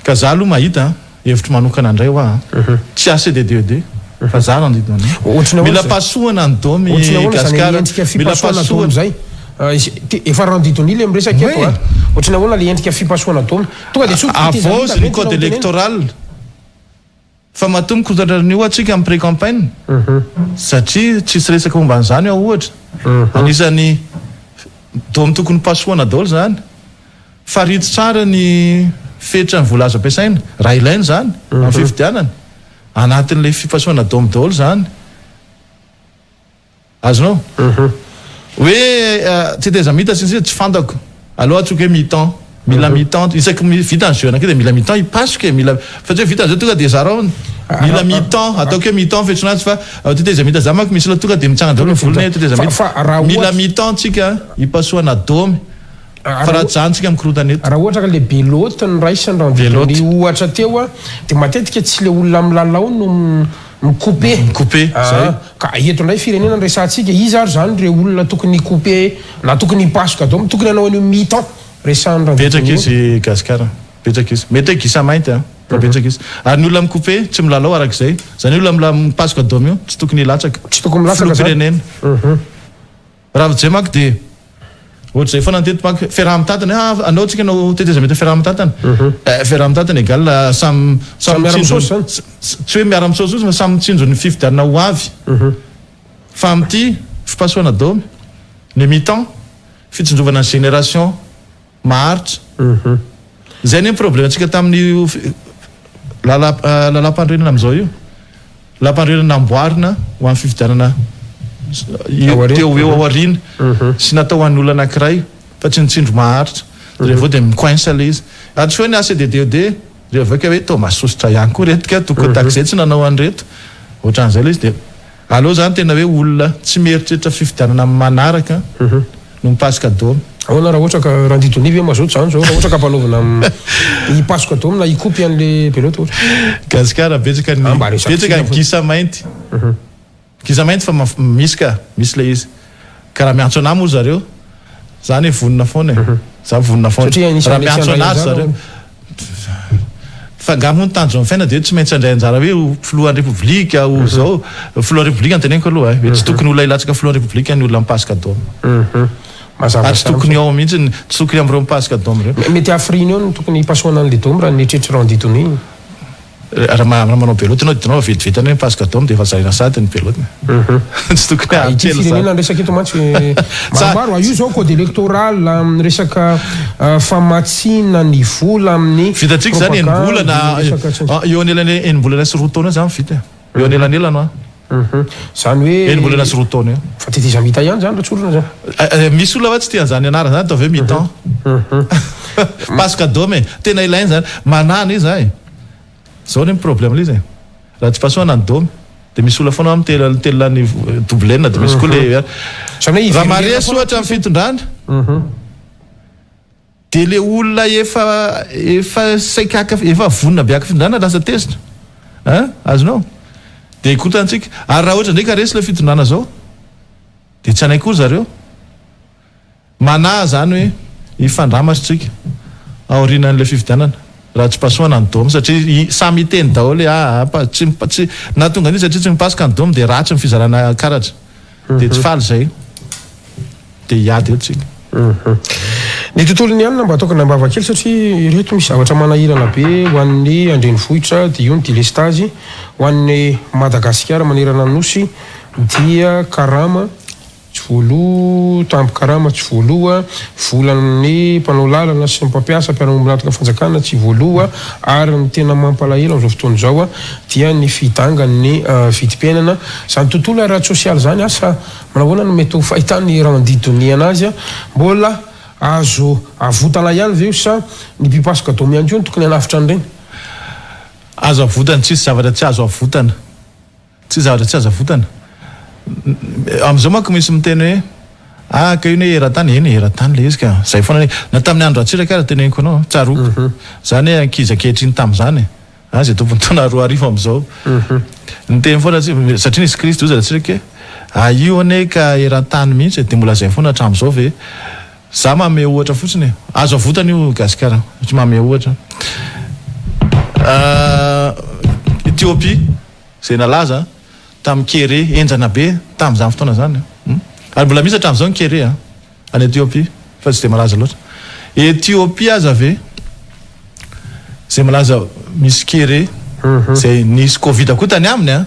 Ka za aloha mahita an, hevitro manokana indray hoa an, tsy ACDDED fa za Randy Donia. Ohatry ny Mila ahoana izay? pasohana ny domy Ohatry ny ahoana izany Gasikara, endrika mila fipasohana domy pasohana. izay? Efa Randy Donia ilay miresaka eto Oui. an. Ohatry ny ahoana ilay endrika fipasohana domy? Tonga dia tsofoka ity Avaozy zavita ny ve code ny tianao tenenina? électoral. Fa matoa mikorontana an'io atsika amin'ny pré-campaign satria tsisy resaka momba an'izany ao ohatra. Anisan'ny dôme tokony pasohana daholo izany. Farito tsara ny fetran'ny vola azo ampiasaina raha ilaina izany amin'ny fifidianana. Anatin'ilay fipasohana dôme daholo izany. Azonao? Hoe tetezamita sy ny sisa tsy fantako. Aleo antsoiko hoe mi-temps. Mila mi-temps. Isaky ny vita ny jeu anankiray dia mila mi-temps hipasoka e. Mila fa tsy hoe vita ny jeu tonga dia zarao. Mila mi-temps. Ataoko hoe mi-temps fiantsoana azy fa tetezamita zany manko misy olona tonga dia mitsangana daholo ny volony hoe tetezamita. Mila mi-temps tsika hipasohana domy. Fa raha tsy zany tsika mikorontana eto. Raha ohatra ka le belote no raisina raha ny ohatra teo dia matetika tsy le olona milalao no Mi-couper. Mi-couper, zay. Ka eto indray firenena no resahantsika, iza ary izany ireo olona tokony hi-couper na tokony hipasoka dôme, tokony hanao an'io mi-temps resahan'i Betsaka Randriantonio. izy Gasikara, betsaka izy. Mety hoe gisa mainty an, fa betsaka izy. Ary ny olona mi-couper tsy milalao arak'izay. Izany hoe olona mila mipasoka dôme io tsy tokony hilatsaka. Tsy tokony milatsaka zany. Filoham-pirenena. Raha manko dia ohatr'izay foana ny teto manko fiaraha-mitantana hoe ah andao tsika hanao tetezamita fiaraha-mitantana. Eh fiaraha-mitantana égal samy samy mitsinjo miara-misaosy zany. tsy hoe miara-misaosy fotsiny fa samy mitsinjo ny fifidianana ho avy. Fa amin'ity fipasohana daomy, ny mi-temps, fitsinjovana ny génération maharitra. Izay anie ny problème-ntsika tamin'io lalam-panorenana amin'izao io. Lalam-panorenana namboarina ho an'ny fifidianana teo ho eo aoriana sy natao ho an'ny olona anankiray fa tsy ny tsindry maharitra. Dia rehefa avy eo dia mi-coince ilay izy. Ary tsy hoe ny ACDDED. Reo avy eo ka hoe toa masosotra ihany koa reto ka, tokony tahaka izay tsy nanao an'ireto. Ohatran'izay ilay izy dia aleo izany tena hoe olona tsy mieritreritra fifidianana manaraka no mipasoka dômy. Ahoana raha ohatra ka Randy Donia ve mazoto izany izao raha ohatra ka ampanaovina hipasoka dômy na hikopy an'le belote ohatra? Gasikara betsaka ny betsaka ny gisa mainty. Gisa mainty fa misy ka, misy ilay izy. Ka raha miantso anah moa zareo, za anie vonona foana e. Za vonona foana. Raha miantso anah ry zareo. Fa angaha moa ny tanjon'ny fiainana dia hoe tsy maintsy handray anjara hoe ho filohan'ny repoblika, ho izao. Filohan'ny repoblika no teneniko aloha e. Hoe tsy tokony olona hilatsaka filohan'ny repoblika ny olona mipasoka dôme. Ary tsy tokony ao mihitsy, tsy tokony amin'ireo mipasoka dôme ireo. Mety hafiriana eo no tokony hipasohana an'ilay dôme raha ny eritreritr'i Randy Donia. Raha manao belote ianao hitanao fa vetivety any hoe mipasoka dôme dia efa zarina sahady ny belote. Tsy tokony haharitra ela Ity firenena miresaka eto mantsy maromaro, io zao code électoral, resaka famatsiana ny vola amin'ny Vitantsika izany enim-bolana, eo anelan'ny enim-bolana sy 2 taona eo izany vita e. Eo anelanelany hoa. Izany hoe Enim-bolana sy 2 taona eo. Fa tetezamita ihany izany raha tsorina izany. Misy olona va tsy tia an'izany anarana izany ataovy hoe mi-temps. Pasoka dôme e. Tena ilaina izany. Manana iza e. Zao anie ny problème le izy e. Raha tsy pasohana ny dôme de misy olona foana mitela mitelina ny double-na de misy koa le Zany hoe Raha hiverimberina maresy foana ohatra ny fitondrana de le olona efa efa saika haka efa vonona be haka fitondrana lasa tezitra. An? Azonao? De hikotantsika. Ary raha ohatra ndray ka resy le fitondrana zao de tsy hanaiky koa ry zareo. Manahy zany hoe hifandramatra tsika aorianan'ilay fifidianana raha tsy pasohana ny dôme satria samy hiteny daholo hoe aa pa tsy tsy nahatonga an'io satria tsy mipasoka ny dôme dia ratsy ny fizarana karatra dia tsy faly zay dia hiady eo tsika. Ny tontolon'ny alina mba ataoko ambava kely satria ireto misy zavatra manahirana be ho an'ny andrenivohitra dia io ny delestazy ho an'ny Madagasikara manerana ny nosy dia karama Tsy voaloa, tambin-karama tsy voaloa, volan'ny mpanao lalana sy ny mpampiasa mpiara-miombon'antoka fanjakana tsy voaloa ary ny tena mampalahelo amin'izao fotoana izao dia ny fidangan'ny vidim-piainana. Izany tontolo ara-tsosialy izany asa manahoana no mety ho fahitan'i Randy Donia anazy? Mbola azo avotana ihany ve io sa ny mpipasoka domy ihany koa no tokony hanavotra an'ireny? Azo avotana, tsisy zavatra tsy azo avotana. Tsy zavatra tsy azo avotana. Amin'izao manko misy miteny hoe ah ka io anie eran-tany, eny e eran-tany ilay izy ka, izay foana anie, na tamin'ny andro Ratsiraka ary teneniko anao, tsaroako, za anie ankizy ankehitriny tamin'izany e, ah izay tompony taona 2000 amin'izao, niteny foana Ratsiraka, satria nisy krizy doza Ratsiraka hoe ah io anie ka eran-tany mihitsy e, dia mbola izay foana hatramin'izao ve, za manome ohatra fotsiny e, azo avotana io Gasikara, tsy manome ohatra, Ethiopie. Izay nalaza tamin'ny kere henjana be tamin'izany fotoana izany. Ary mbola misy hatramin'izao ny kere any Ethiopie fa tsy dia malaza loatra. Ethiopie aza ve izay malaza misy kere izay nisy covid koa tany aminy an,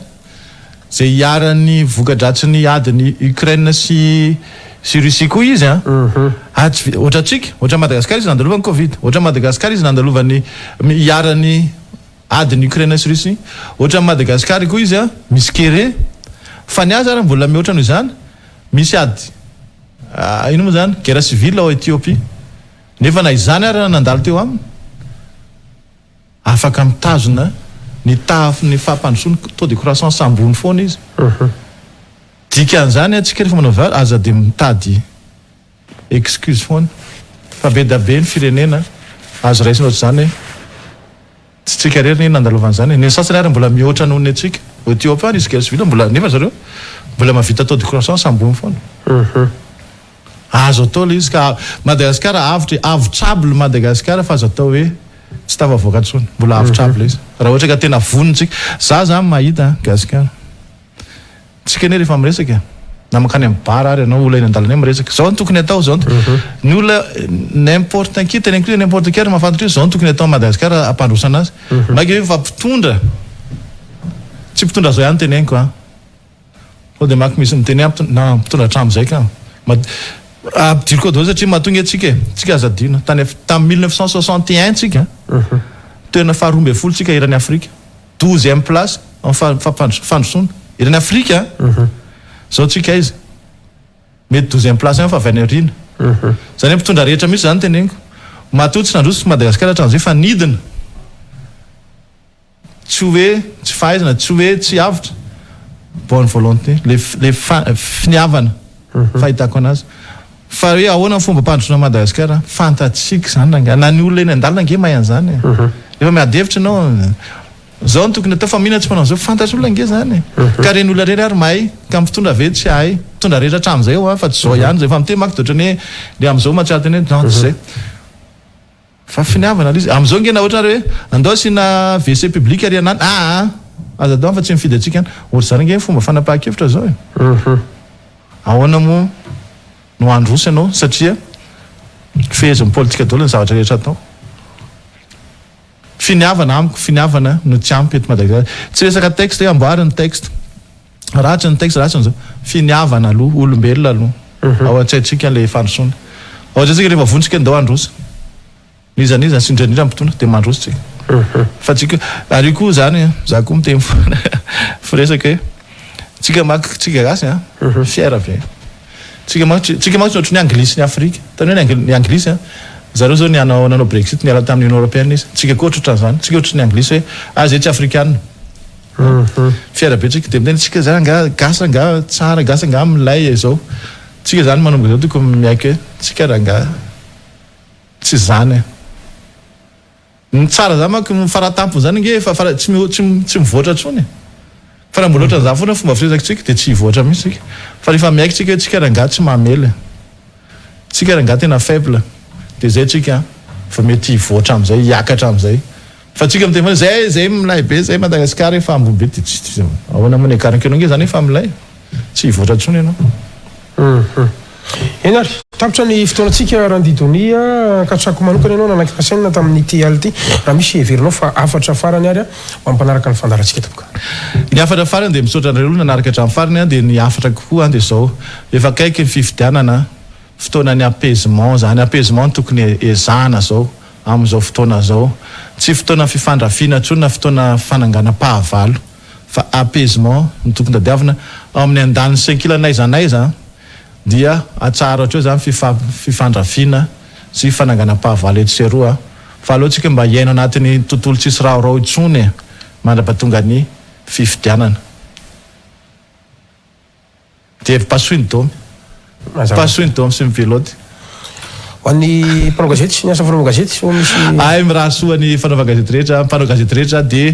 izay iharan'ny voka-dratsin'ny adin'i Ukraine sy sy Russie koa izy an. Ary tsy ohatrantsika, ohatran'i Madagasikara izy nandalovan'ny covid, ohatran'i Madagasikara izy nandalovan'ny iharan'ny Adin'i Ukraine sy Russie. Ohatran'i Madagascar koa izy an, misy kere, fa ny azy ary mbola mihoatra noho izany, misy ady inona moa izany, guerre civile ao Ethiopie. Nefa na izany ary nandalo teo aminy, afaka mitazona ny tahafin'ny fampandrosoana, taux de croissance ambony foana izy. Dikan'izany antsika rehefa manao vary, aza dia mitady excuse foana, fa be da be ny firenena azo raisina ohatr'izany hoe. Tsy tsika irery anie nandalovan'izany e. Ny sasany ary mbola mihoatra noho ny antsika. Ethiopie nisy guerre civile mbola nefa zareo mbola mahavita taux de croissance ambony foana. Azo atao ilay izy ka. Madagascar avotra e, avotrable Madagascar fa aza atao hoe tsy tafavoaka intsony. Mbola avotrable izy. Raha ohatra ka tena vonona tsika. Za zany mahita an, Gasikara. Tsika anie rehefa miresaka e, na mankany amin'ny bar ary ianao, olona eny an-dalana eny miresaka, zao no tokony atao, zao no, ny olona n'importe qui, teneniko hoe n'importe qui ary mahafantatra hoe zao no tokony atao Madagascar hampandrosana azy, maika hoe fa mpitondra, tsy mpitondra zao ihany teneniko an, sao dia manko misy miteny hoe na mpitondra hatramin'izay ka, ampidiriko ao daholo satria mahatonga antsika e, tsika aza adino, tany tamin'ny 1961 tsika, toerana faha 12 tsika eran'i Afrika. Douzième place en fampandrosoana eran'i Afrika an! Zao tsika aiza? Mety douzième place ihany fa avy any aoriana. Zany hoe mpitondra rehetra mihitsy zany teneniko. Matoa tsy nandroso Madagasikara hatramin'izay fa nidina. Tsy hoe tsy fahaizana, tsy hoe tsy avotra, bonne volonté, le le finiavana fahitako anazy. Fa hoe ahoana ny fomba ampandrosoana an'i Madagasikara, fantatsika izany rangahy, na ny olona eny an-dalana ange mahay an'izany e. Rehefa miady hevitra ianao, izao no tokony atao fa mino tsy manao an'izao, fantatr'olona ange izany e. Ka ireny olona ireny ary mahay, ka ny mpitondra ve tsy hahay, mpitondra rehetra hatramin'izay ho'a fa tsy izao ihany, rehefa miteny manko dia ohatran'ny hoe le amin'izao mahatsiaro tena hoe non tsy izay. Fa finiavana ilay izy. Amin'izao ange na ohatra ary hoe andao asiana WC public ary anany, aa aza atao any fa tsy mifidy antsika any. Ohatr'izany ange ny fomba fanapahan-kevitra izao e. Ahoana moa no handroso ianao satria fehezin'ny politika daholo ny zavatra rehetra atao. Finiavana amiko, finiavana no tsy ampy eto Madagasikara. Tsy resaka texte hoe amboary ny texte. Ratsy ny texte, ratsy ny zao. Finiavana aloha, olombelona aloha. Ao an-tsaintsika ilay fandrosoana. Ao an-tsaintsika rehefa vontsika ndao handroso. N'iza n'iza sy indrindra indrindra mpitondra dia mandroso tsika. Fa tsika, ary io koa izany, za koa miteny foana firesaka hoe tsika manko, tsika gasy an, fier be. Tsika manko, tsika manko tsy ohatran'ny anglisy ny Afrika. Hitanao hoe ny anglisy an, zareo zao nianao nanao brexit niala tamin'ny Union Européenne izy. Tsika koa ohatran'izany. Tsika ohatran'ny anglisy hoe ah zay tsy afrikana. Fier be tsika dia miteny tsika zany angaha gasy angaha tsara gasy angaha milay e zao. Tsika zany manomboka zao tokony miaiky hoe tsika rangaha tsy zany e. Ny tsara zany manko ny faratampony zany ange efa fara tsy tsy tsy mivoatra intsony e. Fa raha mbola ohatran'izany foana ny fomba firesakitsika dia tsy hivoatra mihitsy tsika. Fa rehefa miaiky tsika hoe tsika rangaha tsy mamely e. Tsika rangaha tena faible dia zay tsika vao mety hivoatra amizay hiakatra amizay. Fa tsika miteny foana zay zay milay be zay Madagascar efa ambony be dia tsy ahoana moa ny hiakarany keo ange zany efa milay tsy hivoatra intsony ianao. Hum. Eny ary, tapitra ny fotoanantsika Randy Donia, ankatrako manokana ianao nanankina saina tamin'ity alina ity, raha misy heverinao fa hafatra farany ary ho an'ny mpanaraka ny fandaharantsika tompoko. Ny hafatra farany dia misaotra anareo aloha nanaraka hatramin'ny farany dia ny hafatra koa dia izao, efa akaiky ny fifidianana, fotoanan'ny apaisement izany, apaisement no tokony ezahana izao amin'izao fotoana izao, tsy fotoana fifandrafiana intsony na fotoana fananganam-pahavalo fa apaisement no tokony tadiavina, ao amin'ny andaniny sy ankilany n'aiza n'aiza dia atsaharo hatreo izany fifandrafiana sy fananganam-pahavalo etsy sy eroa fa aleo tsika mba hiaina anatin'ny tontolo tsisy raorao intsony e mandrapatonga ny fifidianana. Dia pasoy ny domy. Pasoy ny domy sy ny beloty. Ho an'ny mpanao gazety sy ny asa fanaovan-gazety sao misy. Hay mirary soa ny fanaovan-gazety rehetra, mpanao gazety rehetra dia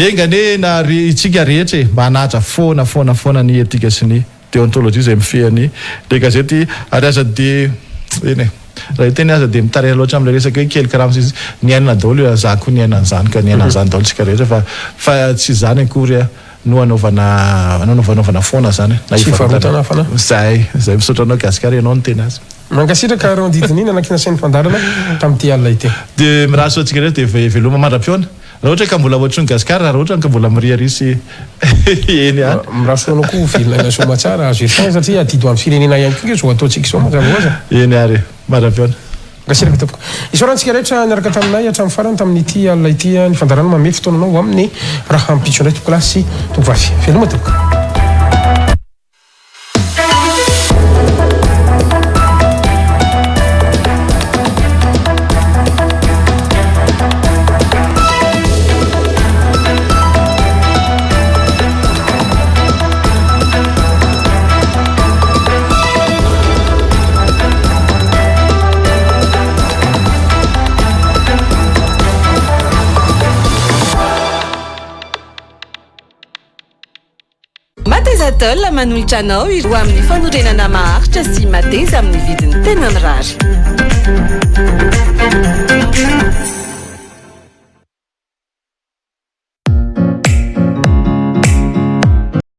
enga anie na ry itsika rehetra e mba hanaja foana foana foana ny etika sy ny deontologie izay mifehy ny le gazety ary aza dia eny e raha hiteny aza dia mitaraina loatra amin'ilay resaka hoe kely karama sy ny sisa niainana daholo io za koa niaina an'izany ka niaina an'izany daholo tsika rehetra fa fa tsy izany akory a no anaovana nanaovanaovana foana zany na Tsy ivarotana fana. Zay, zay misaotra anao Gasikara ianao niteny azy. Mankasitraka Randy Donia nanankina sain'ny fandaharana tamin'ity alina ity. Dia mirary soa antsika rehetra dia veloma mandra-pihaona. Raha ohatra ka mbola ohatry ny Gasikara raha ohatra ka mbola miriaria sy eny ihany. Mirary soa anao koa ho velona aina soa aman-tsara azo eritreretina satria adidy ho an'ny firenena ihany koa nge izao ataontsika izao mazava ho azy e. Eny ary e. Mandra-pihaona. Mankasitraka tompoko. Isaorana antsika rehetra niaraka taminay hatramin'ny farany tamin'ity alina ity ny fandaharana manome fotoana anao ho amin'ny rahampitso indray tompokolahy sy tompovavy. Veloma tompoko. Mateza Atoll manolotra anao ireo amin'ny fanorenana maharitra sy mateza amin'ny vidiny tena mirary.